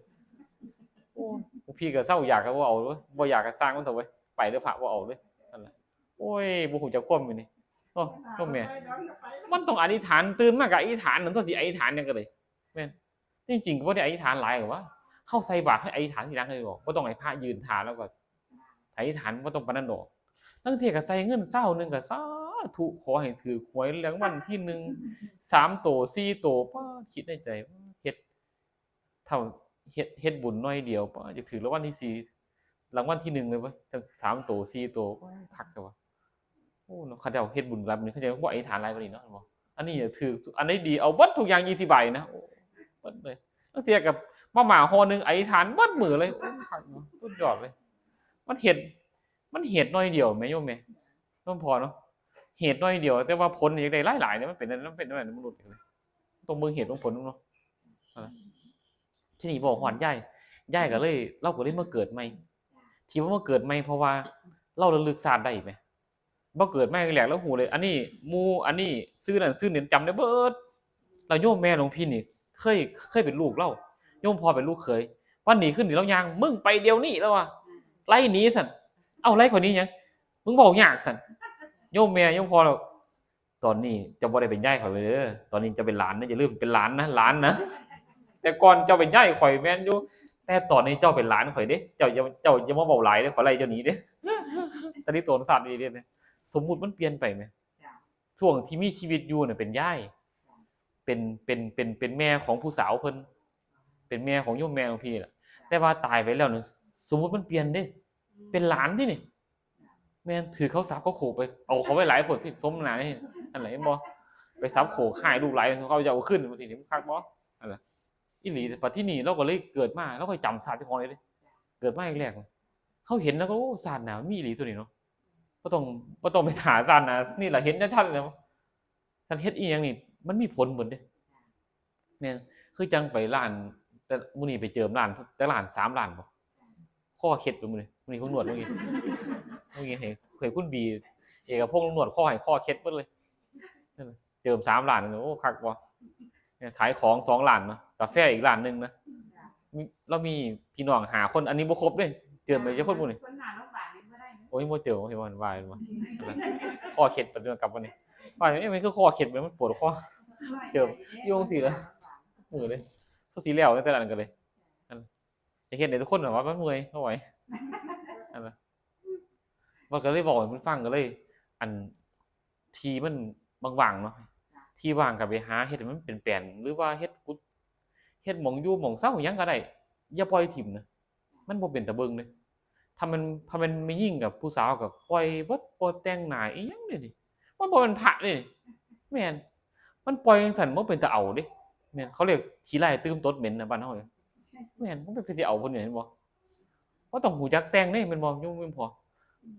โอ้ย หลวงพี่ก็เศร้าอยากก็บ่เอาเลย บ่อยากก็สร้างมันเถอะเว้ย ไปเด้อพระ บ่เอาเลย นั่นแหละ โอ้ย บ่ฮู้จักความอยู่นี่ โอ้ โยมแม่ มันต้องอธิษฐาน ตื่นมาก็อธิษฐาน นั่นตัวสิอธิษฐานหยังก็ได้ แม่น จริงๆ ก็บ่ได้อธิษฐานหลายหรอกวะ เฮาใส่บาตรให้อธิษฐานทีหลังเลยบอก บ่ต้องให้พระยืนท่าแล้วก็อธิษฐาน บ่ต้องปานนั้นดอก ลางเทื่อก็ใส่เงินซาวหนึ่งก็สาธุ ขอให้ถืกหวยรางวัลที่หนึ่ง สามโต สี่โต ป๊าด คิดในใจ เฮ็ด เท่า เฮ็ด เฮ็ดบุญหน่อยเดียว ป๊าด อยากถืกรางวัลที่สี่ รางวัลที่หนึ่งเลยเว้ย จักสามโต สี่โต ป๊าด คักแท้วะ โอ้เนาะ เขาเจ้าเฮ็ดบุญแบบนี้ เขาเจ้าบ่อธิษฐานหลายปานนี้เนาะ บ่ อันนี้ถืก อันใดดี เอาเบิดทุกอย่างยี่สิบใบนะ โอ้ เบิดเลย ลางเทื่อก็มาม่าห่อหนึ่ง อธิษฐานเบิดมื้อเลย โอ้ คักเนาะ สุดยอดเลย มันเฮ็ด มันเหตุหน่อยเดียวแหมโยมแหม โยมพ่อเนาะ เหตุหน่อยเดียว แต่ว่าผลนี่อยากได้หลายๆ เนี่ย มันเป็น มันเป็นแบบมนุษย์เลย ต้องเบิ่งเหตุเบิ่งผลเนาะ อ่า ทีนี้เว้าฮอดยาย ยายก็เลย เลาก็เลยมาเกิดใหม่ ที่ว่ามาเกิดใหม่เพราะว่าเลาระลึกชาติได้แหม บ่เกิดมาแรกๆ เลาฮู้เลย อันนี้หมู่ อันนี้ชื่อนั่นชื่อนี่ จำได้เบิด แล้วโยมแม่หลวงพี่นี่ เคย เคยเป็นลูกเลา โยมพ่อเป็นลูกเขย วันดีคืนดีเลาย่าง "มึงไปเดี๋ยวนี้" เลาว่า "ไล่หนี" ซั่น "เอ้า ไล่ข้อยหนีหยัง มึงเว้ายาก" ซั่น โยมแม่โยมพ่อเลา "ตอนนี้เจ้าบ่ได้เป็นยายข้อยเด้อ ตอนนี้เจ้าเป็นหลานนะ อย่าลืมเป็นหลานนะ หลานนะ แต่ก่อนเจ้าเป็นยายข้อยแม่นอยู่ แต่ตอนนี้เจ้าเป็นหลานข้อยเด้ เจ้าอย่า เจ้าอย่ามาเว้าหลายเด้ ข้อยไล่เจ้าหนีเด้" ตอนนี้ตัวสัตว์นี่เด้ สมมุติมันเปลี่ยนไปไหม จ้ะ ช่วงที่มีชีวิตอยู่เนี่ยเป็นยาย เป็น เป็น เป็น เป็นแม่ของผู้สาวเพิ่น เป็นแม่ของโยมแม่หลวงพี่แหละ แต่ว่าตายไปแล้วเนี่ย สมมุติมันเปลี่ยนเด้ เป็นหลานที่นี่ แม่น ถือเขาสับเขาโขกไป เอาเขาไว้หลายคนที่สมนานี่ อันไหนบ่ ไปสับโขกให้ลูกหลานเขาจะเอาขึ้นมาทีนี้มันคักบ่ อันน่ะ อีหลี แต่ปัจจุบันนี้เลาก็เลยเกิดมา เลาก็จำชาติเจ้าของเลยเด้ เกิดมาแรกๆ เขาเห็นแล้วก็ "โอ้ ชาติหน้ามันมีอีหลีตัวนี้เนาะ บ่ต้อง บ่ต้องไปหาชาติหน้า นี่ล่ะเห็นชัดๆ เลยว่า ฉันเฮ็ดอีหยังนี่ มันมีผลเบิดเด้" แม่น คือจั่งไปร้าน แต่มื้อนี้ไปเจิมร้าน จักร้าน สามร้านบ่ คอเคล็ดไปมื้อนี้ มื้อนี้เพิ่นนวดมื้อนี้ มื้อนี้ให้ ให้คุณบี เอกพงษ์นวดคอให้คอเคล็ดเบิดเลย นั่นน่ะ เจิมสามร้าน โอ้ คักบ่ เนี่ย ขายของสองร้านเนาะ กาแฟอีกร้านหนึ่งนะ มี เลามีพี่น้องห้าคน อันนี้บ่ครบเด้ เจิมไปจักคนมื้อนี้ คนหน้าโรงพยาบาลนี่บ่ได้นะ โอ้ย บ่เจิม เห็นบ่ ว่า ว่า คอเคล็ดไปเรื่องกลับวันนี้ ว่า เอ๊ะ มันคือคอเคล็ด มันปวดคอ เจิม อยู่จั่งซี้เหรอ มื้อเลย ก็สิแล้วตั้งแต่นั้นก็เลย อัน จะเฮ็ดให้ทุกคนแบบว่ามันเมื่อย บ่ไหว อันน่ะ ว่าก็เลยบอกให้เพิ่นฟัง ก็เลย อัน ที่มันว่างๆ เนาะ ที่ว่างก็ไปหาเฮ็ดให้มันเป็นแปลน หรือว่าเฮ็ดกุ เฮ็ดหม่องอยู่หม่องเซาหยังก็ได้ อย่าปล่อยถิ่มนะ มันบ่เป็นตาเบิ่งเด้ ถ้ามัน ถ้ามันแม่นแม่หญิงกับผู้สาวก็ปล่อยเบิด บ่แต่งหน้าอีหยังเลยนี่ มันบ่เป็นพระเด้ แม่น มันปล่อยจังซั่นบ่เป็นตาเอาเด้ แม่น เขาเรียกขี้ไล่ตื่มตดเหม็นนะบ้านเฮาเนี่ย แม่น มันเป็นสิเอาเพิ่นเนี่ย เห็นบ่ บ่ต้องฮู้จักแต่งเด้ แม่นบ่ โยมแม่นพอ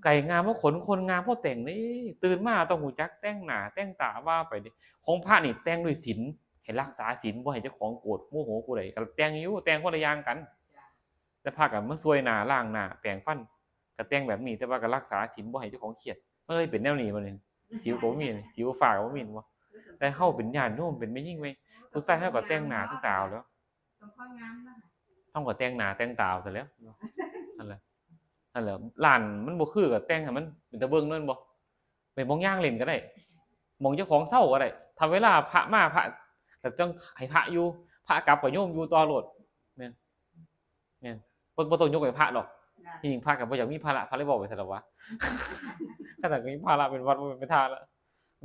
ไก่งามเพราะขน คนงามเพราะแต่งเด้ ตื่นมาต้องฮู้จักแต่งหน้าแต่งตาว่าไปเด้ ของพระนี่แต่งด้วยศีล ให้รักษาศีล บ่ให้เจ้าของโกรธโมโหผู้ใด ก็แต่งอยู่ แต่งคนละอย่างกัน แต่พระก็มาซวยหน้า ล้างหน้า แปรงฟัน ก็แต่งแบบนี้ แต่ว่าก็รักษาศีล บ่ให้เจ้าของเครียด มันเลยเป็นแนวนี้บัดนี้ สิวก็บ่มี สิวฟ้าก็บ่มี บ่ แต่เฮาเป็นญาติโยม เป็นแม่หญิงแม่ ผู้ชายเฮาก็แต่งหน้าแต่งตาเอาแหล้ว สมพรงามนะคะ เฮาก็แต่งหน้าแต่งตาเอาซะแหล้ว นั่นแหละ นั่นแหละ ร้านมันบ่คือก็แต่งให้มันเป็นตาเบิ่งนั่นบ่ ไปหม่องย่างเล่นก็ได้ หม่องเจ้าของเซาก็ได้ ถ้าเวลาพระมา พระก็จั่งให้พระอยู่ พระกลับก็โยมอยู่ต่อโลด แม่น แม่น เพิ่นบ่ต้องยกให้พระดอก จ้ะ ที่จริงพระก็บ่อยากมีภาระ พระเลยบอกไปซะแล้ววะ ขนาดมีภาระเป็นวัดบ่เป็นท่าแล้ว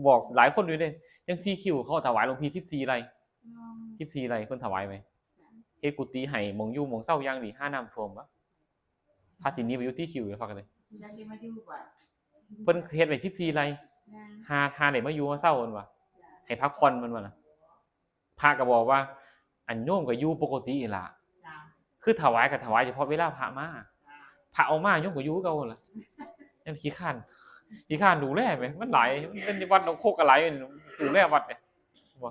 บอกหลายคนอยู่เด้ จั่งสี่คิวเขาถวายหลวงพี่สิบสี่ไร่ อืม สิบสี่ไร่เพิ่นถวายไหม จ้ะ เฮ็ดกุฏิให้ หม่องอยู่หม่องเซาอย่างดี ห้าน้ำท่วมวะ พระสิหนีไปอยู่ที่คิวอยู่พักเลย ยังสิมาอยู่บ่ เพิ่นเฮ็ดไว้สิบสี่ไร่ จ้ะ หา หาได้มาอยู่มาเซาเพิ่นว่า จ้ะ ให้พักผ่อนเพิ่นว่านะ พระก็บอกว่า อันโยมก็อยู่ปกตินี่ล่ะ จ้ะ คือถวายก็ถวายเฉพาะเวลาพระมา จ้ะ พระเอามาโยมก็อยู่คือเก่าหั่นล่ะ ยังขี้คร้าน ขี้คร้านดูแลแหม มันหลาย มันเป็นวัดหนองโคกก็หลาย ดูแลวัดเนี่ย บ่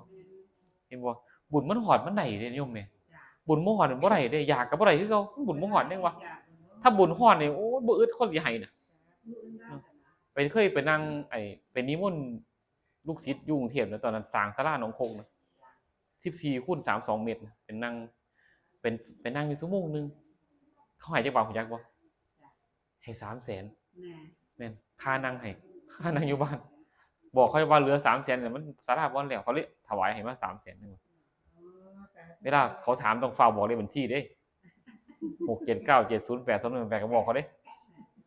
เห็นบ่ บุญมันฮอดมันได้เด้โยมแม่ จ้ะ บุญบ่ฮอดมันบ่ได้เด้ อยากก็บ่ได้คือเก่า บุญบ่ฮอดเด้วะ จ้ะ ถ้าบุญฮอดนี่ โอ้ย บ่อึดคนสิให้น่ะ จ้ะ ไปเคยไปนั่ง ไอ้ ไปนิมนต์ลูกศิษย์อยู่กรุงเทพฯนะ ตอนนั้นสร้างศาลาหนองโคกนะ สิบสี่คูณสามสองเมตรนะ เป็นนั่ง เป็น เป็นนั่งอยู่ชั่วโมงหนึ่ง เขาให้จักบาทรู้จักบ่ จ้ะ ให้สามแสน แม่ แม่น ค่านั่งให้ ค่านั่งอยู่บ้าน บอกเขาว่าเหลือสามแสนเนี่ย มันศาลาบ่แล้ว เขาเลยถวายให้มาสามแสนหนึ่ง อ๋อ สาธุ เวลาเขาถามต้องฟ้าวบอกเลขบัญชีเด้ หกเจ็ดเก้าเจ็ดศูนย์แปดสองหนึ่งแปด ก็บอกเขาเด้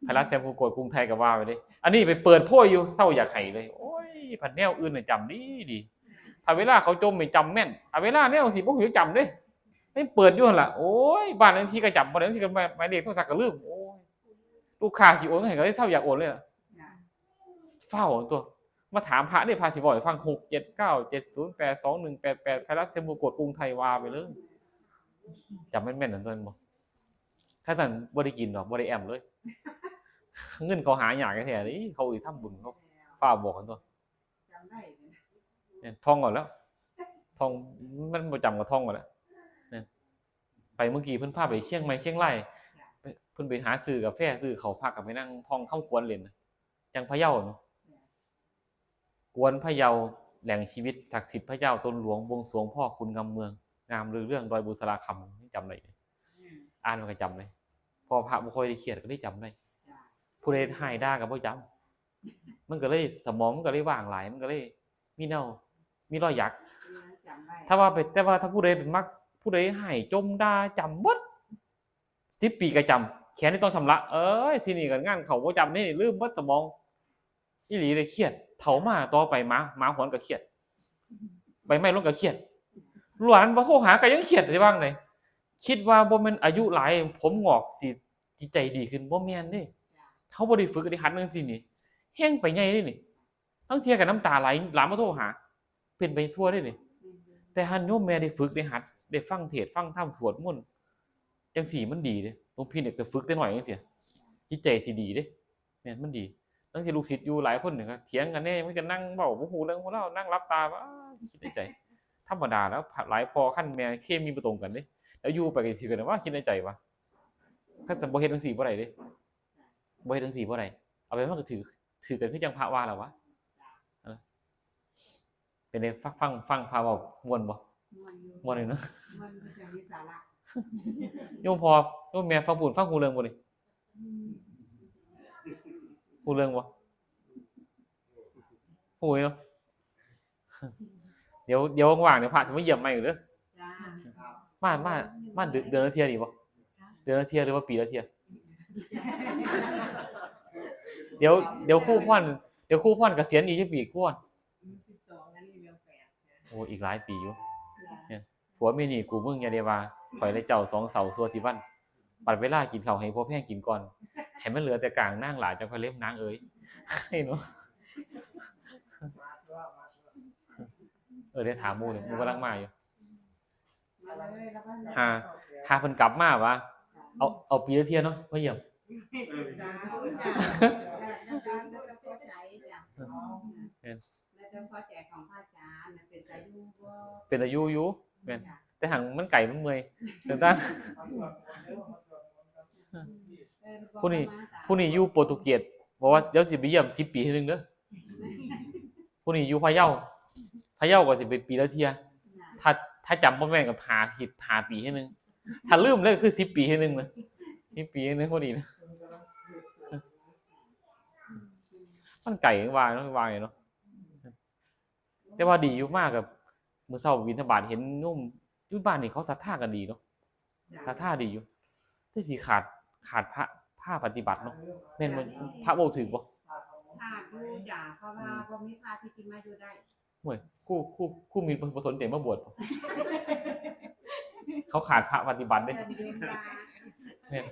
ไพรัสแชมพูโกดกรุงไทยก็ว่าไปเด้ อันนี้ไปเปิดโพยอยู่ เซาอยากให้เลย โอ้ย พันแนวอื่นน่ะจำดีดี ถ้าเวลาเขาจ่มนี่จำแม่น เอาเวลาแนวสิบ่ฮู้จักจำเด้ ไปเปิดอยู่หั่นล่ะ โอ้ย บ้านเลขที่ก็จำบ่ได้ บางทีก็หมาย หมายเลขโทรศัพท์ก็ลืม โอ้ย ลูกค้าสิโอนให้ก็เลยเซาอยากโอนเลยล่ะ จ้ะ ฟ้าวตัว มาถามพระเด้ พระสิบอกให้ฟัง หกเจ็ดเก้าเจ็ดศูนย์แปดสองหนึ่งแปดแปด ไพรัสแชมพูโกดกรุงไทยว่าไปเลย จำแม่นๆ นั่นตัวนั้นบ่ ถ้าซั่นบ่ได้กินดอก บ่ได้แอมเลย เงินเขาหายากแท้ๆ เด้ เขาอีกทำบุญ เขาฟ้าวบอกกันตัว จำได้ เนี่ย ท่องเอาแล้ว ท่อง มันบ่จำก็ท่องเอาแล้ว เนี่ย ไปเมื่อกี้เพิ่นพาไปเชียงใหม่เชียงราย จ้ะ ไป เพิ่นไปหาซื้อกาแฟซื้อข้าวผักก็ไปนั่งท่องคำขวัญเล่นน่ะ จั่งพะเยาเนาะ จ้ะ กวนพะเยา แหล่งชีวิตศักดิ์สิทธิ์พะเยา ตนหลวงบวงสรวงพ่อขุนงำเมือง งามลือเรื่องดอยบุษราคำ จำได้ อืม อ่านมันก็จำเลย เพราะพระบ่ค่อยได้เครียดก็เลยจำได้ จ้ะ ผู้ใดให้ด่าก็บ่จำ มันก็เลยสมองมันก็เลยว่างหลาย มันก็เลยมีแนว มีรอยหยัก จำได้ ถ้าว่าไป แต่ว่าถ้าผู้ใดเป็นมัก ผู้ใดให้จ่มด่าจำเบิด สิบปีก็จำ แขนนี่ต้องชำระ เอ้ย ทีนี้ก็งานเข้าบ่จำนี่ ลืมเบิดสมอง อีหลีเลย เครียด เฒ่ามาต่อไปหมา หมาหอนก็เครียด ใบไม้หล่นก็เครียด หลานบ่โทรหาก็ยังเครียด สิว่าจั่งใด คิดว่าบ่แม่นอายุหลายผมงอกสิจิตใจดีขึ้น บ่แม่นเด้ เฮาบ่ได้ฝึกได้หัดจั่งซี้นี่ แฮ่งไปใหญ่เด้นี่ ลางเทื่อก็น้ำตาไหล หลานบ่โทรหา เป็นไปทั่วเด้นี่ แต่หั้นโยมแม่ได้ฝึกได้หัด ได้ฟังเทศน์ฟังธรรมสวดมนต์ จั่งซี้มันดีเด้ หลวงพี่เนี่ยก็ฝึกแต่น้อยจั่งซี้ จิตใจสิดีเด้ แม่นมันดี ลางเทื่อลูกศิษย์อยู่หลายคนเนี่ยก็เถียงกันแน่ มันก็นั่งเว้าบ่ฮู้เรื่องฮู้ราว นั่งหลับตาว่า คิดในใจ ธรรมดาแล้ว หลายพ่อคันแม่เคมีบ่ตรงกันเด้ แล้วอยู่ไปก็สิกันว่า คิดในใจว่า คันซั่นบ่เฮ็ดจั่งซี้บ่ได้เด้ บ่เฮ็ดจั่งซี้บ่ได้ เอาไปมันก็ถืก ถืกกันคือจั่งพระว่าล่ะวะ เออ เป็นไง ฟัง ฟัง ฟังพระเว้าม่วนบ่ ม่วนอยู่ ม่วนอยู่เนาะ ม่วนคือจั่งมีสาระ โยมพ่อ โยมแม่ฟังพู้น ฟังฮู้เรื่องบ่นี่ อืม ฮู้เรื่องบ่ ฮู้อยู่เนาะ เดี๋ยว เดี๋ยวว่างๆ เดี๋ยวพระสิมาเยี่ยมใหม่เด้อ จ้า มา มา มาเดือน เดือนละเทื่อนี่บ่ เดือนละเทื่อหรือว่าปีละเทื่อ เดี๋ยว เดี๋ยวครูพร เดี๋ยวครูพรเกษียณอีกจักปีครูพร อืม สิบสอง อันนี้เดือนแปด โอ้ อีกหลายปีอยู่ จ้ะ เนี่ย ผัวเมียนี่กูมึงอย่าได้ว่า ข่อยและเจ้าสองเสาชั่วสิบวัน บัดเวลากินข้าวให้ผัวแพงกินก่อน ให้มันเหลือแต่กลางนางหลายจั่งค่อยเล็มนางเอ๋ย เห็นบ่ อ ได้ถามหมู่นี่ หมู่กำลังมาอยู่ มาเลย แล้วก็ หา หาเพิ่นกลับมาหวา เอา เอาปีละเทื่อเนาะ มาเยี่ยม สาธุจ้ะ แล้วแต่ความพอใจจ้ะ แม่น แล้วแต่ความพอใจของพระอาจารย์ มันเป็นตาอยู่บ่ เป็นตาอยู่อยู่ แม่น จ้ะ แต่หังมันไกลมันเมื่อย แต่ตั้ง เออ ผู้นี้ ผู้นี้อยู่โปรตุเกส บอกว่าเดี๋ยวสิไปเยี่ยมสิบปีเทื่อนึงเด้อ ผู้นี้อยู่พะเยา พะเยาก็สิไปปีละเทื่อ ถ้า ถ้าจำบ่แม่นก็ห้า สิบ ห้าปีเทื่อนึง ถ้าลืมเลยคือสิบปีเทื่อนึงนะ สิบปีเทื่อนึงพอดีนะ มันไกล ว่า ว่าไงเนาะ แต่ว่าดีอยู่มากกับ มื้อเช้าบิณฑบาตเห็นโยมอยู่บ้านนี่เขาศรัทธากันดีเนาะ จ้ะ ศรัทธาดีอยู่ แต่สิขาด ขาดพระ พระปฏิบัติเนาะ แม่นบ่ พระเว้าถืกบ่ ขาดอยู่จ้ะ เพราะว่า อืม บ่มีพระที่สิมาอยู่ได้ โอ้ย ครู ครู ครูมีบ่สนใจมาบวชบ่ เขาขาดพระปฏิบัติเด้ เชิญเรียนมา แม่น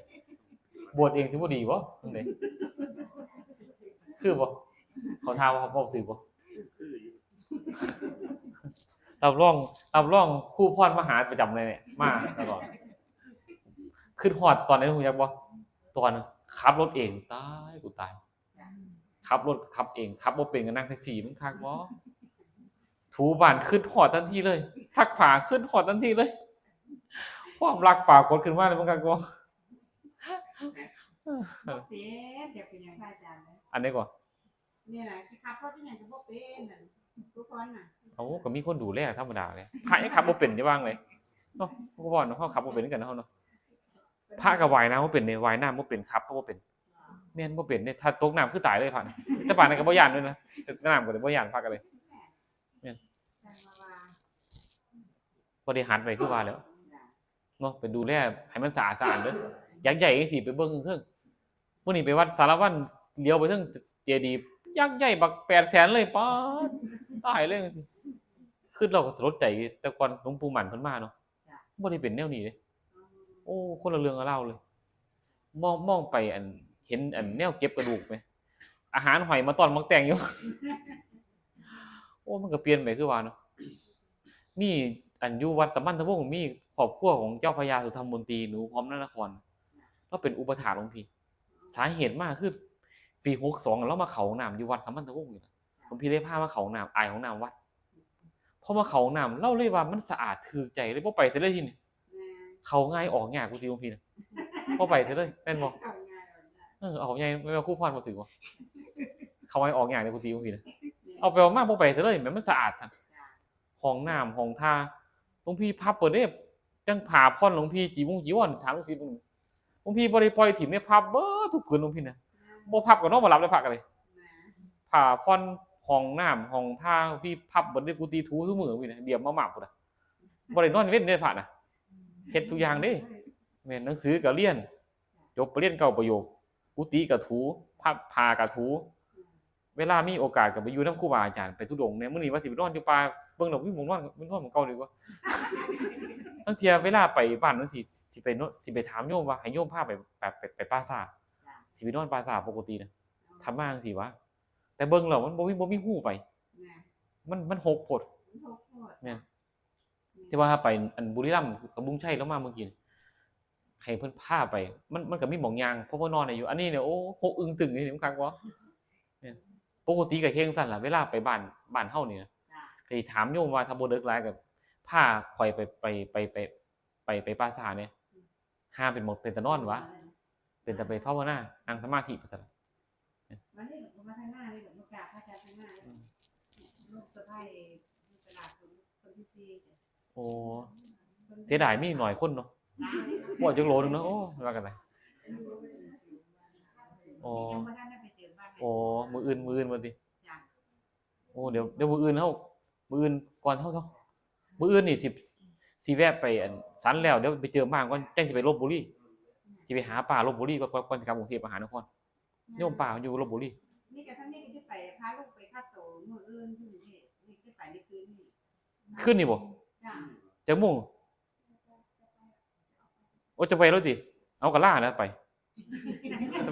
บวชเองสิบ่ดีบ่ จั่งใด คือบ่ เขาถามว่าเขาเว้าถืกบ่ รับรอง รับรองครูพรมาหาประจำเลยเนี่ย มาตลอด คิดฮอดตอนนั้น ฮู้จักบ่ ตอนขับรถเอง ตาย กูตาย ขับรถขับเอง ขับบ่เป็นก็นั่งแท็กซี่ มันคักบ่ ถูบ้านคิดฮอดทันทีเลย ซักผ้าคิดฮอดทันทีเลย ความรักปรากฏขึ้นมาเลย มันคักบ่ บ่เป็น อยากเป็นอย่างพระอาจารย์เลย อันนี้ก่อน นี่แหละ สิขับรถอีหยังก็บ่เป็นนั่น ทุกคนน่ะ เอ้า ก็มีคนดูแลธรรมดาเลย พระยังขับบ่เป็นจะว่างเลยเนาะ พวกพ่อเนาะ เขาขับบ่เป็นกันเนาะ เฮาเนาะ พระก็ว่ายน้ำบ่เป็นเนี่ย ว่ายน้ำบ่เป็น ขับก็บ่เป็น แม่นบ่เป็นเนี่ย ถ้าตกน้ำคือตายเลยพระเนี่ย แต่ปานนั้นก็บ่ย้านด้วยนะ ตกน้ำก็เลยบ่ย้านพระก็เลย แม่น บ่ได้หัดไว้คือว่าแล้ว เนาะ ไปดูแลให้มันสะอาดสะอาดเด้อ อยากใหญ่จังซี่ไปเบิ่งเทิง มื้อนี้ไปวัดสารวัตร เหลียวไปเทิงเจดีย์ ยักษ์ใหญ่บักแปดแสนเลย ป๊าด ตายเลย คิดแล้วก็สลดใจ แต่ก่อนหลวงปู่หมั่นเพิ่นมาเนาะ จ้ะ บ่ได้เป็นแนวนี้เด้ โอ้ คนละเรื่องกับลาวเลย มอง มองไปอัน เห็นอันแนวเก็บกระดูกไหม อาหารหอยมาต้อนหมากแตงอยู่ โอ้ มันก็เปลี่ยนไปคือว่าเนาะ มีอันอยู่วัดสัมพันธวงศ์ มีครอบครัวของเจ้าพระยาสุธรรมมนตรี หนูหอมนานคร ลาวเป็นอุปัฏฐากหลวงพี่ สาเหตุมาคือปีหกสอง ลาวมาเข้าห้องน้ำอยู่วัดสัมพันธวงศ์นี่ล่ะ หลวงพี่เลยพามาเข้าห้องน้ำ อายห้องน้ำวัด พอมาเข้าห้องน้ำ ลาวเลยว่ามันสะอาดถูกใจเลย บ่ไปไสเลยทีนี้ แม่น เข้าง่ายออกยาก กุฏิหลวงพี่น่ะ บ่ไปไสเลย แม่นบ่ เข้าง่ายออกยาก เออ เอาง่าย แม่นว่าครูพรบ่ถือบ่ เข้าง่ายออกยากเลยกุฏิหลวงพี่น่ะ แม่น เอาไปเอามาบ่ไปไสเลย แม่นมันสะอาดหั่น จ้ะ ห้องน้ำห้องท่า หลวงพี่พับเบิดเด้ จั่งผ้าผ่อนหลวงพี่ จีวงจีวร ถามลูกศิษย์เบิ่ง หลวงพี่บ่ได้ปล่อยถิ่มเด้ พับเบิดทุกผืนหลวงพี่น่ะ บ่พับก็นอนบ่หลับเลยพระก็เลย ผ้าผ่อนห้องน้ำห้องท่า หลวงพี่พับเบิดเด้ กุฏิถูซุมื้อพี่น่ะ เดียบมาม่าพุ้นน่ะ บ่ได้นอนเว้นเด้พระน่ะ เฮ็ดทุกอย่างเด้ แม่น หนังสือก็เรียน จบปริญญาเก้าประโยค กุฏิก็ถู พับผ้าก็ถู เวลามีโอกาสก็ไปอยู่นำครูบาอาจารย์ ไปธุดงค์แหน่ มื้อนี้ว่าสิไปนอนอยู่ป่า เบิ่งแล้วมีหม่องนอน ไปนอนหม่องเก่าดีกว่า ลางเทื่อเวลาไปบ้านจั่งซี้ สิไปนอน สิไปถามโยมว่าให้โยมพาไป ไป ไป ไปป่าช้า สิไปนอนป่าช้าปกตินะ ธรรมะจั่งซี้วะ แต่เบิ่งแล้วมันบ่มี บ่มีฮูไป แม่น มัน มันฮกโพด มันฮกโพด แม่น แต่ว่าไปอันบุรีรัมย์กับลุงชัยลาวมาเมื่อกี้นี่ ให้เพิ่นพาไป มัน มันก็มีหม่องย่าง เพราะว่านอนได้อยู่ อันนี้เนี่ย โอ้ ฮกอึ่งตึงอยู่นี่ มันคักบ่ เนี่ย ปกติก็เฮ็ดจั่งซั้นล่ะ เวลาไปบ้าน บ้านเฮานี่นะ จ้ะ ก็สิถามโยมว่าถ้าบ่เลิกหลายก็พาข้อยไป ไป ไป ไป ไป ไปป่าช้าแหน่ ห่าเป็นหม่องเป็นตานอนวะ เป็นตาไปภาวนา นั่งสมาธิไปซั่นล่ะ วันนี้หลวงพ่อมาทางหน้าเลย หลวงพ่อกราบพระอาจารย์ทางหน้าเลย อืม ลูกสะใภ้อยู่ตลาดคน คนที่สี่จ้ะ โอ้ เสียดายมีหน่อยคนเนาะ บ่จักโลนึงเนาะ โอ้ ว่ากันไป โอ้ ยังบ่ทันได้ไปเจิมบ้านเลย โอ้ มื้ออื่น มื้ออื่นว่าติ จ้ะ โอ้ เดี๋ยว เดี๋ยวมื้ออื่นเฮา มื้ออื่นก่อนเฮา เฮา มื้ออื่นนี่สิ สิแวะไปอันสันแล้ว เดี๋ยวไปเจิมบ้านก่อน จั่งสิไปลพบุรี สิไปหาป้าลพบุรีก่อน ก่อน ก่อนสิกลับกรุงเทพมหานคร โยมป้าอยู่ลพบุรี นี่ก็ทั้งนี้ก็จะไปพาลูกไปคัดโตมื้ออื่นอยู่กรุงเทพฯ นี่จะไปในคืนนี้ คืนนี้บ่ จ้ะ จักโมง โอ้ จะไปแล้วติ เอาก็ลาแล้วไป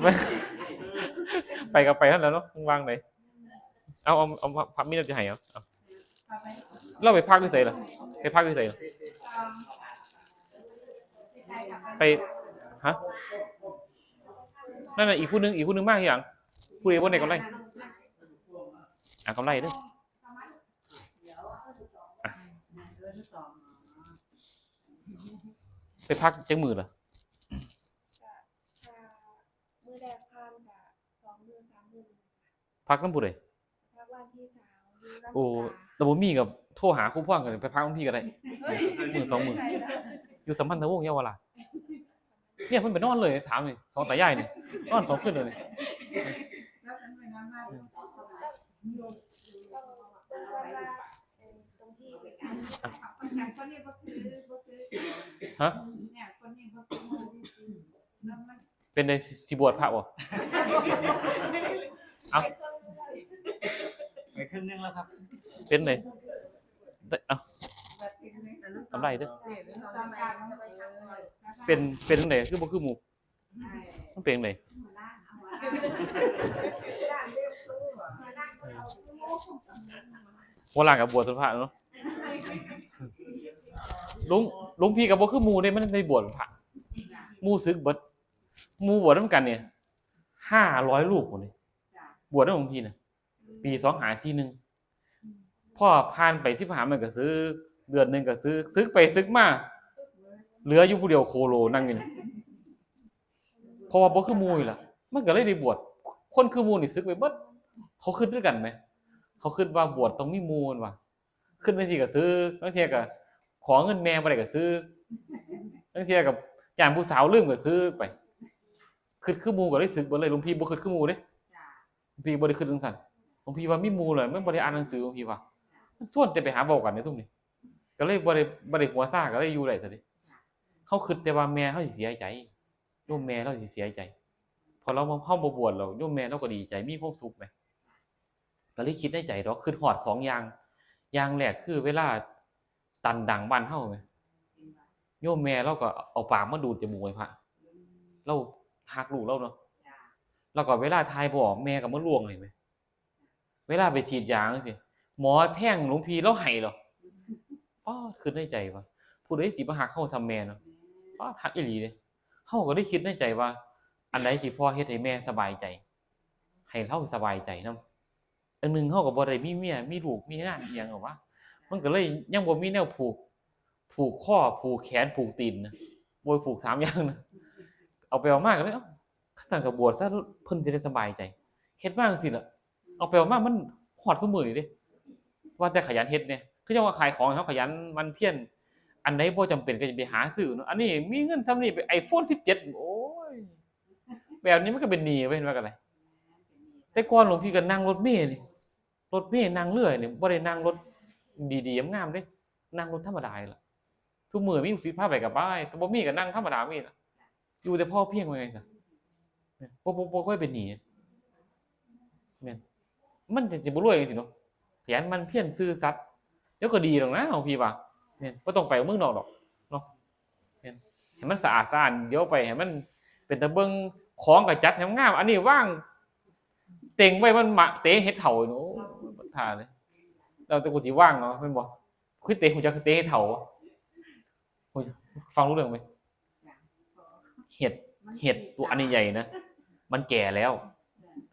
ไป ไปก็ไปนั่นแหละเนาะ ว่างๆ ไหน เอา เอา เอา พระ พระมีน้ำจะให้เอา เอา พาไป เราไปพักอยู่ไสล่ะ ไปพักอยู่ไสล่ะ ไป ฮะ นั่นน่ะ อีกผู้หนึ่ง อีกผู้หนึ่งมาทีหลัง ผู้ใดบ่ได้กำไร อ่ะ กำไรเด้อ อ่ะ ไปพักจักมื้อล่ะ มื้อแรกผ่านกะสองมื้อสามมื้อ พักนำผู้ใด พักบ้านพี่สาวอยู่ลำ โอ้ ปาง แต่บ่มีก็โทรหาครูพรก็ได้ ไปพักนำพี่ก็ได้ มื้อสองมื้อ อยู่สัมพันธวงศ์เยาวราช เนี่ยเพิ่นไปนอนเลย ถามนี่ สองตายายนี่ นอนสองคืนเลยนี่ ฮะ เป็นได สิบวชพระบ่ เอา ไปครึ่งหนึ่งแล้วครับ เป็นได เอา กำไรเด้อ เป็น เป็นจั่งใด คือบ่คือหมู่ มันเป็นจั่งใด หัวล้านกับบวชเป็นพระเนาะ หลวง หลวงพี่ก็บ่คือหมู่เด้ มันได้บวชเป็นพระ หมู่สึกเบิด หมู่บวชนำกันเนี่ย ห้าร้อยรูปพุ้นนี่ บวชนำหลวงพี่น่ะ ปีสองห้าสี่หนึ่ง พอผ่านไปสิบห้ามื้อก็สึก เดือนหนึ่งก็สึก สึกไปสึกมา เหลืออยู่ผู้เดียวโคโลนั่งอยู่นี่ เพราะว่าบ่คือหมู่นี่ล่ะ มันก็เลยได้บวช คนคือหมู่นี่สึกไปเบิด เขาคิดคือกันแหม เขาคิดว่าบวชต้องมีหมู่นั่นว่า คิดจั่งซี้ก็สึก ลางเทื่อก็ขอเงินแม่บ่ได้ก็สึก ลางเทื่อก็ย้านผู้สาวลืมก็สึกไป คิดคือหมู่ก็เลยสึกเบิดเลย หลวงพี่บ่คิดคือหมู่เด้ จ้ะ หลวงพี่บ่ได้คิดจั่งซั้น หลวงพี่ว่ามีหมู่เลย มันบ่ได้อ่านหนังสือ หลวงพี่ว่า มันชวนแต่ไปหาเว้ากันในซุมนี้ ก็เลยบ่ได้ บ่ได้หัวซ่า ก็เลยอยู่ได้ซะเด้ เฮาคิดแต่ว่าแม่เฮาสิเสียใจ โยมแม่เลาสิเสียใจ พอเลา เฮาบ่บวชแล้ว โยมแม่เลาก็ดีใจ มีความสุขแหม ก็เลยคิดในใจดอก คิดฮอดสองอย่าง อย่างแรกคือเวลาตันดังบ้านเฮาแหม โยมแม่เลาก็เอาปากมาดูดจมูกให้พระ เลาฮักลูกเลาเนาะ เลาก็เวลาถ่ายบ่ออก แม่ก็มาล่วงให้แหม เวลาไปฉีดยาจั่งซี้ หมอแทงหลวงพี่เลาไห้ดอก ป๊าด คิดในใจว่า ผู้ใดสิมาฮักเฮาส่ำแม่เนาะ ป๊าด ฮักอีหลีเด้ เฮาก็ได้คิดในใจว่า อันใดสิพอเฮ็ดให้แม่สบายใจ ให้เลาสบายใจนำ อันหนึ่งเฮาก็บ่ได้มีเมีย มีลูก มีงานอิหยังหรอกวะ มันก็เลยยังบ่มีแนวผูก ผูกคอ ผูกแขน ผูกตีนนะ บ่ผูกสามอย่างนะ เอาไปเอามาก็เลย เอ้า คันซั้นก็บวชซะ เพิ่นสิได้สบายใจ เฮ็ดมาจั่งซี้ล่ะ เอาไปเอามามันฮอดซุมื้อนี้เด้ ว่าแต่ขยันเฮ็ดแหน่ คือจั่งว่าขายของเฮาขยันหมั่นเพียร อันใดบ่จำเป็นก็อย่าไปหาซื้อเนาะ อันนี้มีเงินส่ำนี้ไป ไอโฟนสิบเจ็ด โอ้ย แบบนี้มันก็เป็นหนี้ไป เห็นว่ากันเลย แต่ก่อนหลวงพี่ก็นั่งรถเมล์นี่ รถเมล์นั่งเรื่อยนี่ บ่ได้นั่งรถดีๆ งามๆ เด้ นั่งรถธรรมดานี่ล่ะ ซุมื้อมีลูกศิษย์พาไปก็ไป แต่บ่มีก็นั่งธรรมดามีล่ะ อยู่แต่พอเพียงว่าไงซะ บ่ บ่ บ่ค่อยเป็นหนี้ แม่น มันจะ สิบ่รวยจั่งซี้เนาะ ขยันหมั่นเพียรซื่อสัตย์ เดี๋ยวก็ดีดอกนะหลวงพี่ว่า แม่น บ่ต้องไปเมืองนอกดอกเนาะ แม่น ให้มันสะอาดสะอ้าน เดี๋ยวไปให้มันเป็นตาเบิ่ง ของก็จัดให้มันงาม อันนี้วางเต็งไว้ มันมาเตะเห็ดเถาอยู่เนาะ โอ้ย บ่ท่าเลย แล้วแต่กูสิวางเนาะ แม่นบ่ คือเตะ ฮู้จักคือเตะเห็ดเถาบ่ ฮู้จัก ฟังรู้เรื่องไหม เห็ด เห็ดตัวอันใหญ่ๆ นะ มันแก่แล้ว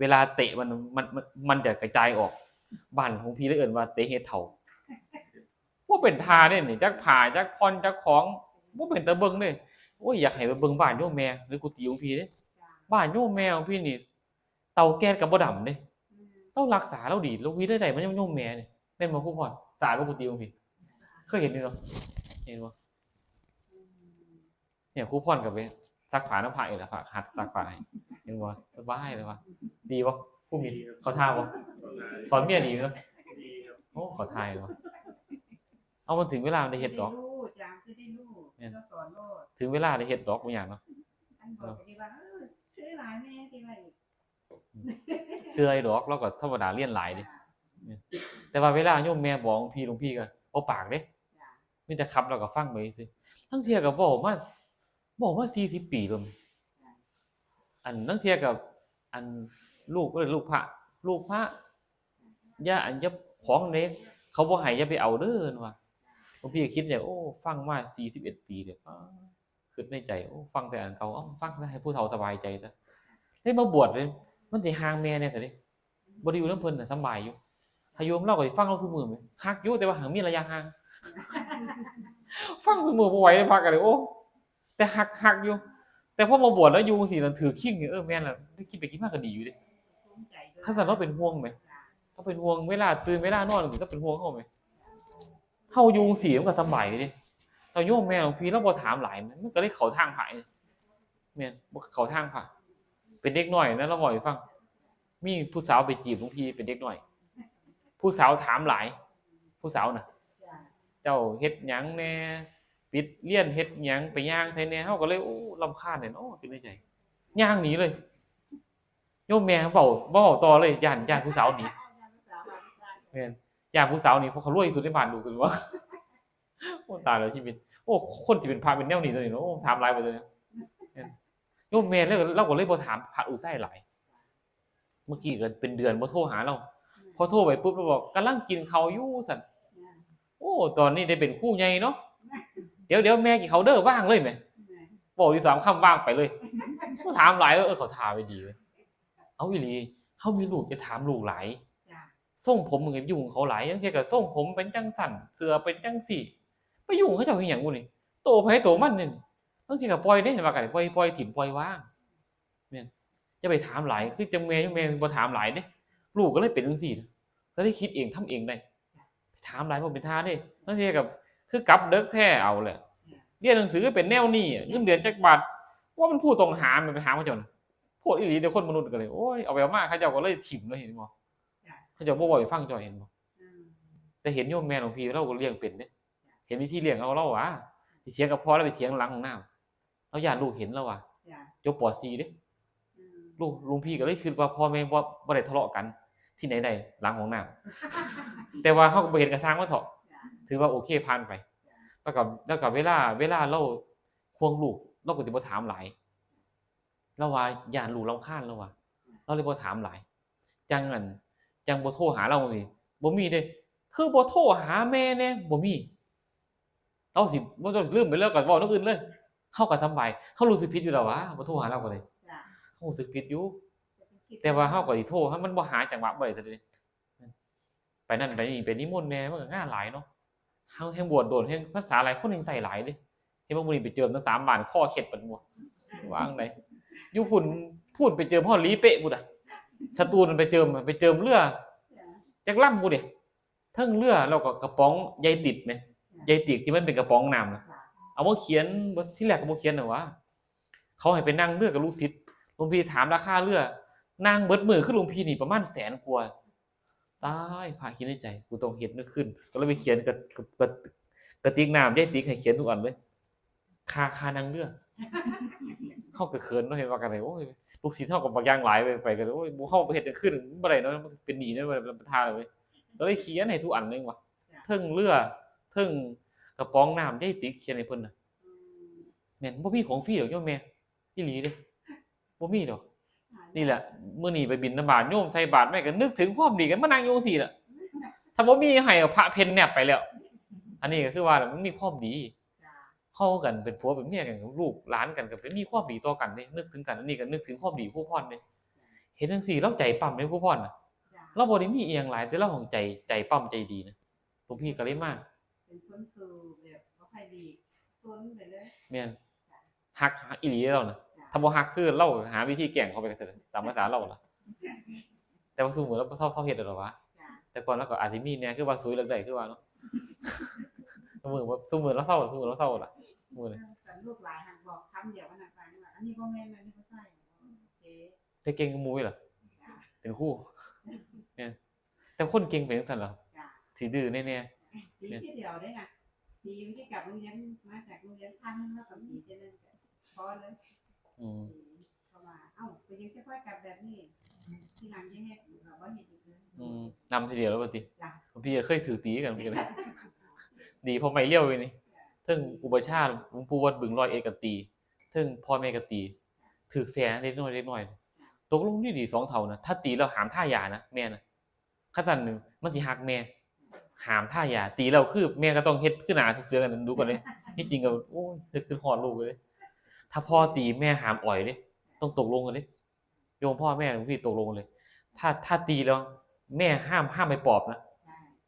เวลาเตะมัน มัน มัน มันจะกระจายออก บ้านของพี่เลยเอิ้นว่าเตะเห็ดเถา บ่เป็นท่าเด้นี่ จักผ้า จักผ่อน จักของ บ่เป็นตาเบิ่งเด้ โอ้ย อยากให้ไปเบิ่งบ้านโยมแม่ หรือกุฏิของพี่เด้ บ้านโยมแม่ของพี่นี่ เตาแก๊สก็บ่ดำเด้ เตารักษาเลาดี เลามีรายได้มาโยมแม่นี่ แม่นบ่ครูพร สะอาดบ่กุฏิของพี่ เคยเห็นอยู่เนาะ เห็นบ่ เนี่ยครูพรก็ไปซักผ้านำพระนี่แหละ พระหัดซักผ้าให้ เห็นบ่ สบายเลยว่ะ ดีบ่ ครูมิตร เข้าท่าบ่ สอนเมียดีเนาะ โอ้ เข้าท่าเลยว่ะ เอา มันถึงเวลามันได้เฮ็ดดอก จะได้รู้ จะได้รู้ แม่น จะสอนโลด ถึงเวลาได้เฮ็ดดอก บ่ยากเนาะ อันบอกก็ดีว่า เออ ซื้อหลายแม่สิว่าอีก เชื่อไอ้ดอก เลาก็ธรรมดาเรียนหลายเด้ แต่ว่าเวลาโยมแม่บอกหลวงพี่ หลวงพี่ก็บ่ปากเด้ มีแต่ขับเลาก็ฟังไปซื่อ ลางเทื่อก็เว้ามา เว้ามาสี่สิบปีแล้ว อันลางเทื่อก็ อันลูก เอ้ย ลูกพระ ลูกพระ อย่า อันอย่าของเด้ เข เขาบ่ให้อย่าไปเอาเด้อว่า หลวงพี่ก็คิดในใจ โอ้ ฟังมาสี่สิบเอ็ดปีเด้อ ป๊าด คิดในใจ โอ้ ฟังแต่อันเก่า เอ้า ฟังแล้วให้ผู้เฒ่าสบายใจซะ ได้มาบวชเลย มันสิห่างแม่แน่ซะเด้ บ่ได้อยู่นำเพิ่นน่ะสำบายอยู่ ถ้าอยู่นำลาวก็สิฟังลาวซุมื้อแหม ฮักอยู่ แต่ว่าหั้นมีระยะห่าง ฟังซุมื้อบ่ไหวเลย พระก็เลย โอ้ แต่ฮัก ฮักอยู่ แต่พอมาบวชแล้วอยู่จั่งซี้นั่นถืกคิงนี่ เออ แม่นล่ะ ได้คิดไปคิดมาก็ดีอยู่เด้ คันซั้นลาวเป็นห่วงแหม ลาวเป็นห่วง เวลาตื่นเวลานอนจั่งซี้ ลาวเป็นห่วงเฮาแหม เฮาอยู่จั่งซี้มันก็สำบายเด้ แต่โยมแม่หลวงพี่ลาวบ่ถามหลายแหม มันก็เลยเข้าทางพระนี่ แม่น บ่เข้าทางพระ เป็นเด็กน้อยนะ ลาวเว้าให้ฟัง มีผู้สาวไปจีบหลวงพี่เป็นเด็กน้อย ผู้สาวถามหลาย ผู้สาวน่ะ เจ้าเฮ็ดหยังแหน่ ปิดเรียนเฮ็ดหยัง ไปย่างไสแหน่ เฮาก็เลย โอ้ รำคาญแท้เนาะ คิดในใจ ย่างหนีเลย โยมแม่เว้า บ่เว้าต่อเลย ย้าน ย้านผู้สาวหนี แม่น ย้านผู้สาวหนี เพราะเขารวยที่สุดในบ้าน ลูก คือว่า โอ้ ตายแล้วชีวิต โอ้ คนสิเป็นพระเป็นแนวนี้ตัวนี้เนาะ โอ้ ถามหลายไปเลย แม่น โยมแม่เลย ลาวก็เลยบ่ถามพระลูกชายหลาย เมื่อกี้ก็เป็นเดือนบ่โทรหาลาว พอโทรไปปุ๊บลาวบอก กำลังกินข้าวอยู่ ซั่น โอ้ ตอนนี้ได้เป็นครูใหญ่เนาะ เดี๋ยว เดี๋ยวแม่กินข้าวเด้อ ว่างเลยแหม เว้าอยู่สามคำ ว่างไปเลย บ่ถามหลาย เออ เขาท่าไว้ดีเว้ย เอาอีหลี เฮามีลูกอย่าถามลูกหลาย จ้ะ ทรงผมมันก็ยุ่งเขาหลาย ลางเทื่อก็ทรงผมเป็นจั่งซั่น เสื้อเป็นจั่งซี้ ไปยุ่งเขาเจ้าเฮ็ดหยังบุนี่ โตไผโตมันนี่ ลางเทื่อก็ปล่อยเด้ ว่ากัน ปล่อย ปล่อยถิ่ม ปล่อยวาง แม่น อย่าไปถามหลาย คือจั่งแม่ แม่บ่ถามหลายเด้ ลูกก็เลยเป็นจั่งซี้ ก็เลยคิดเองทำเองได้ ถามหลายบ่เป็นท่าเด้ ลางเทื่อก็คือกลับดึกแท้เอาแหละ เรียนหนังสือก็เป็นแนวนี้ เงินเดือนจักบาท ว่ามันผู้ต้องหา มันไปถามเขาเจ้าน่ะ โพดอีหลีเด้อ คนมนุษย์ก็เลย โอ้ย เอาไปเอามา เขาเจ้าก็เลยถิ่มเลย เห็นบ่ จ้ะ เขาเจ้าบ่เว้าให้ฟัง เจ้าเห็นบ่ อืม แต่เห็นโยมแม่หลวงพี่ลาวก็เลี้ยงเป็นเด้ เห็นวิธีเลี้ยงเอาลาวว่า สิเถียงกับพ่อลาวไปเถียงหลังห้องน้ำ ลาวย้านลูกเห็นลาวว่า จ้ะ จบ ป.สี่ เด้ อืม ลูก หลวงพี่ก็เลยคิดว่าพ่อแม่บ่ บ่ได้ทะเลาะกัน ที่ไหนได้ หลังห้องน้ำ แต่ว่าเฮาก็บ่เห็นก็ซ่างมันเถาะ จ้ะ ถือว่าโอเคผ่านไป จ้ะ แล้วก็ แล้วก็เวลา เวลาลาวห่วงลูก ลาวก็สิบ่ถามหลาย ลาวว่าย้านลูกรำคาญ ลาวว่า ลาวเลยบ่ถามหลาย จั่งอัน จั่งบ่โทรหาลาวจั่งซี้ บ่มีเด้ คือบ่โทรหาแม่แหน่ บ่มี ลาวสิ บ่ต้องลืมไปเลย ก็เว้าแนวอื่นเลย เฮาก็สำบาย เฮารู้สึกผิดอยู่แล้ววะ บ่โทรหาลาวก็ได้ จ้ะ เฮารู้สึกผิดอยู่ แต่ว่าเฮาก็สิโทร มันบ่หาจังหวะบ่ได้ซะเด้ ไปนั่นไปนี่ ไปนิมนต์แหน่ มันก็งานหลายเนาะ เฮาแฮ่งบวชโดน แฮ่งพรรษาหลาย คนแฮ่งใส่หลายเด้ เห็นบ่ มื้อนี้ไปเจิมตั้งสามบ้าน คอเคล็ดเบิดหมู่ วางใด อยู่พุ้น พุ้นไปเจิมฮอดหลีเป๊ะพุ้นน่ะ สตูลไปเจิม ไปเจิมเรือ จ้ะ จักลำพุ้นเด้ เทิงเรือ แล้วก็กระป๋องใหญ่ติดแหม ใหญ่ติดที่มันเป็นกระป๋องน้ำน่ะ ค่ะ เอามาเขียน ทีแรกก็บ่เขียนน่ะหวา เขาให้ไปนั่งเรือกับลูกศิษย์ หลวงพี่ถามราคาเรือ นั่งเบิดมื้อคือหลวงพี่นี่ประมาณแสนกว่า ตาย พระคิดในใจ กูต้องเฮ็ดแนวคืน ก็เลยไปเขียนกระ กระ กระ กระติกน้ำ ยายติ๊กให้เขียนทุกอันเลย ค่า ค่านั่งเรือ เฮาก็เขินเนาะ เห็นว่ากันเลย โอ้ย ลูกศิษย์เฮาก็บักอย่างหลายไป ไปกันเลย โอ้ย บ่ เฮาไปเฮ็ดจั่งคืน บ่ได้เนาะ มันเป็นหนี้เนาะ มันเป็นประธานเลย ก็เลยเขียนให้ทุกอันเลยว่ะ เทิงเรือ เทิงกระป๋องน้ำ ยายติ๊กเขียนให้เพิ่นน่ะ อืม แม่น บ่มีของฟรีดอกโยมแม่ อีหลีเด้ บ่มีดอก นี่แหละ มื้อนี้ไปบิณฑบาต โยมใส่บาตรแม่ก็นึกถึงความดีกัน มานั่งอยู่จั่งซี้ล่ะ ถ้าบ่มีให้พระเพ่นแนบไปแล้ว อันนี้ก็คือว่ามันมีความดี จ้ะ เข้ากันเป็นผัวเป็นเมียกัน ลูกหลานกันก็เป็นมีความดีต่อกันเด้ นึกถึงกัน อันนี้ก็นึกถึงความดีครูพรเด้ เห็นจั่งซี้ ลาวใจปั๊มเด้ครูพรน่ะ จ้ะ ลาวบ่ได้มีอีหยังหลาย แต่ลาวของใจ ใจปั๊มใจดีนะ หลวงพี่ก็เลยมา เป็นคนสู้แบบบ่ค่อยดี ซนไปเลย แม่น ฮัก ฮักอีหลีลาวน่ะ จ้ะ ถ้าบ่ฮักคือลาวก็หาวิธีแกล้งเขาไปก็เถอะ ตามภาษาลาวล่ะ แต่ว่าซุมื้อลาวเซา เซาเฮ็ดแล้วล่ะวะ จ้ะ แต่ก่อนลาวก็อาจสิมีแหน่ คือว่าซุยเลิกได้ คือว่าเนาะ ซุมื้อ ซุมื้อลาวเซา ซุมื้อลาวเซาล่ะ มื้อนี้ แต่ลูกหลานหันบอกคำเดียวว่านั่นไปนี่ว่า อันนี้บ่แม่น อันนี้บ่ใช่ โอเค แต่เก่งกว่าหมู่อีกล่ะ จ้ะ เป็นครู เนี่ย แต่คนเก่งเป็นจั่งซั้นล่ะ จ้ะ สิดื้อแน่ๆ ตีทีเดียวเด้น่ะ ตีมันสิกลับโรงเรียน มาจากโรงเรียนพันแล้วก็ตีเท่านั้นก็พอเลย อืม ตีเข้ามา เอ้า ไปยังจะค่อยกลับแบบนี้ ทีหลังจะเฮ็ด เราบ่เฮ็ดอีกเลย อืม นำทีเดียวเลยว่าติ จ้ะ พี่ก็เคยถืกตีกันเหมือนกัน ดีพอไม่เลี้ยวเลยนี่ จ้ะ เทิงอุปัชฌาย์หลวงปู่วัดบึงร้อยเอ็ดก็ตี เทิงพ่อแม่ก็ตี ถืกแสเด็กน้อย เด็กน้อย ตกลงดีๆ สองเฒ่านะ ถ้าตีแล้วห้ามทายานะ แม่นะ คันซั้นนี่มันสิฮักแม่ ห้ามทายา ตีแล้วคือแม่ก็ต้องเฮ็ดคือหน้าเสือๆกันดูก่อนเลย ที่จริงก็ โอ้ย เฮ็ดคือฮอดลูกเลย ถ้าพ่อตีแม่ห้ามอ่อยเด้ ต้องตกลงกันเด้ โยมพ่อแม่หลวงพี่ตกลงกันเลย ถ้า ถ้าตีแล้ว แม่ห้าม ห้ามไปปอบนะ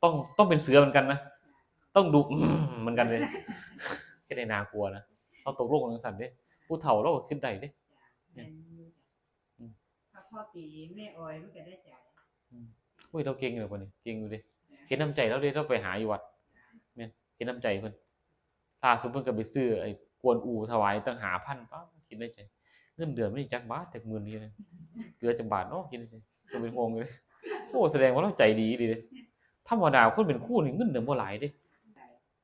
ต้อง ต้องเป็นเสือเหมือนกันนะ ต้องดุ อืม เหมือนกันเลย แค่ในน่ากลัวนะ เราตกลงกันสั่นเด้ ผู้เฒ่าเราก็คิดได้เด้ แม่นอยู่จ้ะ อืม ถ้าพ่อตีแม่อ่อยมันก็ได้ใจ อืม อุ้ย เราเก่งเลยคนนี้ เก่งอยู่เด้ เห็นน้ำใจเราเด้ เราไปหาอยู่วัด แม่น เห็นน้ำใจเพิ่น ล่าสุดเพิ่นก็ไปซื้อไอ้กวนอูถวายตั้งห้าพัน ป๊าด คิดในใจ เงินเดือนมันนี่จักบาทจักหมื่นนี่นะ เหลือจักบาทเนาะ คิดในใจ ก็เป็นห่วงเลย โอ้ แสดงว่าเราใจดีดีเลย ธรรมดาคนเป็นครูนี่เงินเดือนบ่หลายเด้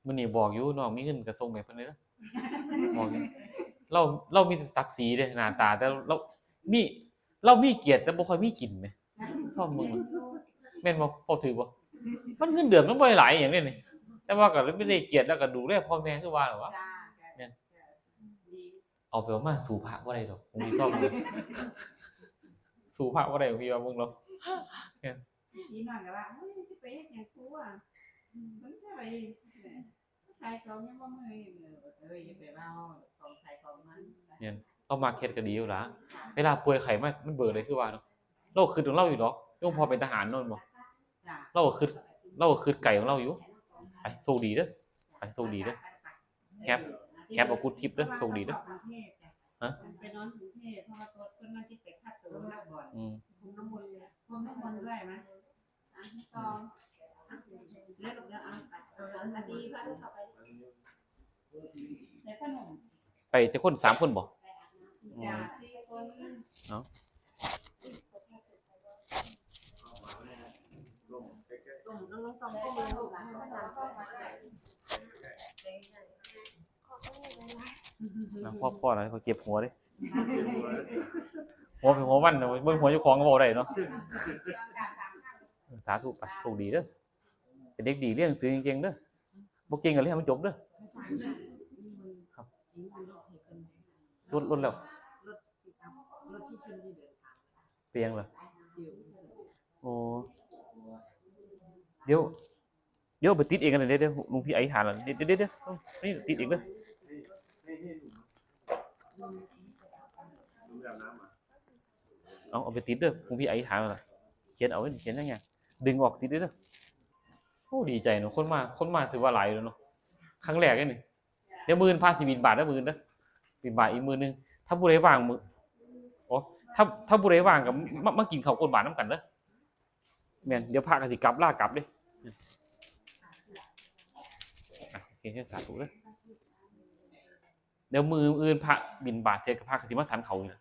มื้อนี้บอกอยู่ น้องมีเงินก็ส่งให้เพิ่นเลยเด้อ บอกอยู่ เรา เรามีศักดิ์ศรีเด้ หน้าตา แต่เรามี เรามีเกียรติแต่บ่ค่อยมีกินแหม ซ่อมมึง แม่นบ่ เว้าถืกบ่ มันเงินเดือนมันบ่ได้หลายอหย่างเด้นี่ แต่ว่าก็ไม่ได้เกียรติแล้วก็ดูแลพ่อแม่คือว่าหรอวะ จ้า แม่น ดี เอาไปเอามาสู้พระบ่ได้ดอก ผมสิซ่อมมึง สู้พระบ่ได้ พี่ว่ามึงหรอก แม่น พี่น้องก็ว่า เฮ้ย สิไปเฮ็ดหยังกูอะ อืม มันสิไป ขายของยังบ่เมื่อย เออ เออ อย่าไปเว้าของไผของมัน แม่น เรามักเฮ็ดก็ดีอยู่ล่ะ เวลาป่วยไข้มา มันเบิกเลยคือว่าเนาะ เราคิดของเราอยู่ดอก โยมพ่อเป็นทหารเนาะ แม่นบ่ จ้ะ เราก็คิด เราก็คิดไกลของเราอยู่ ไป โชคดีเด้อ ไป โชคดีเด้อ แฮป แฮปเอากูดทริปเด้อ โชคดีเด้อ ฮะ ไปนอนกรุงเทพฯ เพราะว่าตัวเพิ่นมาที่ไปคัดตัวนักบอล อืม พรมน้ำมนต์ พรมน้ำมนต์ด้วยนะ อ่ะ ต่อ อ่ะ แล้วลูกแล้ว อ่ะ อ่ะ อันนี้พาลูกเข้าไป ใส่ผ้านุ่ม ไปจักคน สามคนบ่ สี่จ้ะ สี่คน เอ้า นะ พ่อ พ่อนะ เขาเจ็บหัวเด้ หัวเป็นหัวมันนะ เบิ่งหัวเจ้าของก็บ่ได้เนาะ เออ สาธุไป โชคดีเด้อ เป็นเด็กดี เรียนหนังสือเก่งๆเด้อ บ่เก่งก็เรียนให้มันจบเด้อ ครับ ลด ลดแล้ว เปลี่ยนเหรอ โอ้ เดี๋ยว เดี๋ยวเอาไปติดเองกันเลย เดี๋ยว เดี๋ยวหลวงพี่อธิษฐานแล้ว เดี๋ยว เดี๋ยว เดี๋ยว นี่ติดเองเลย เอา เอาไปติดเด้อ หลวงพี่อธิษฐานแล้วล่ะ เขียนเอาไว้นี่ เขียนยังไง ดึงออกติดเด้อ โอ้ ดีใจเนาะ คนมา คนมาถือว่าหลายอยู่แล้วเนาะ ครั้งแรกเลยนี่ เดี๋ยวมื้ออื่นพระสิบิณฑบาตเด้อ มื้ออื่นเด้อ บิณฑบาตอีกมื้อหนึ่ง ถ้าผู้ใดว่างมื้อ โอ้ ถ้า ถ้าผู้ใดว่างก็มา มากินข้าวก้นบาตรนำกันเด้อ แม่น เดี๋ยวพระก็สิกลับ ลากลับเด้ อ่ะ โอเค สาธุเด้อ เดี๋ยวมื้ออื่นพระบิณฑบาตเสร็จก็พระก็สิมาฉันข้าวอีกนะ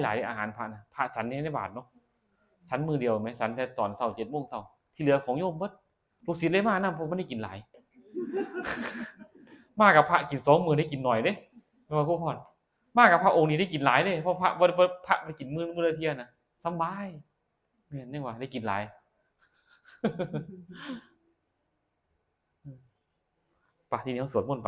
หลายๆ อาหารพระนะ พระฉันในบาตรเนาะ ฉันมื้อเดียวแหม ฉันแต่ตอนเช้า เจ็ดโมงเช้า ที่เหลือของโยมเบิด ลูกศิษย์เลยมานำ เพราะบ่ได้กินหลาย มากับพระกินสองมื้อได้กินหน่อยเด้ แม่นบ่ครูพร มากับพระองค์นี้ได้กินหลายเด้ เพราะพระบ่ บ่ พระบ่ได้กินมื้อ มื้อละเทื่อนะ สำบาย แม่นยังวะ ได้กินหลาย ไป ทีนี้เราสวดมนต์ไป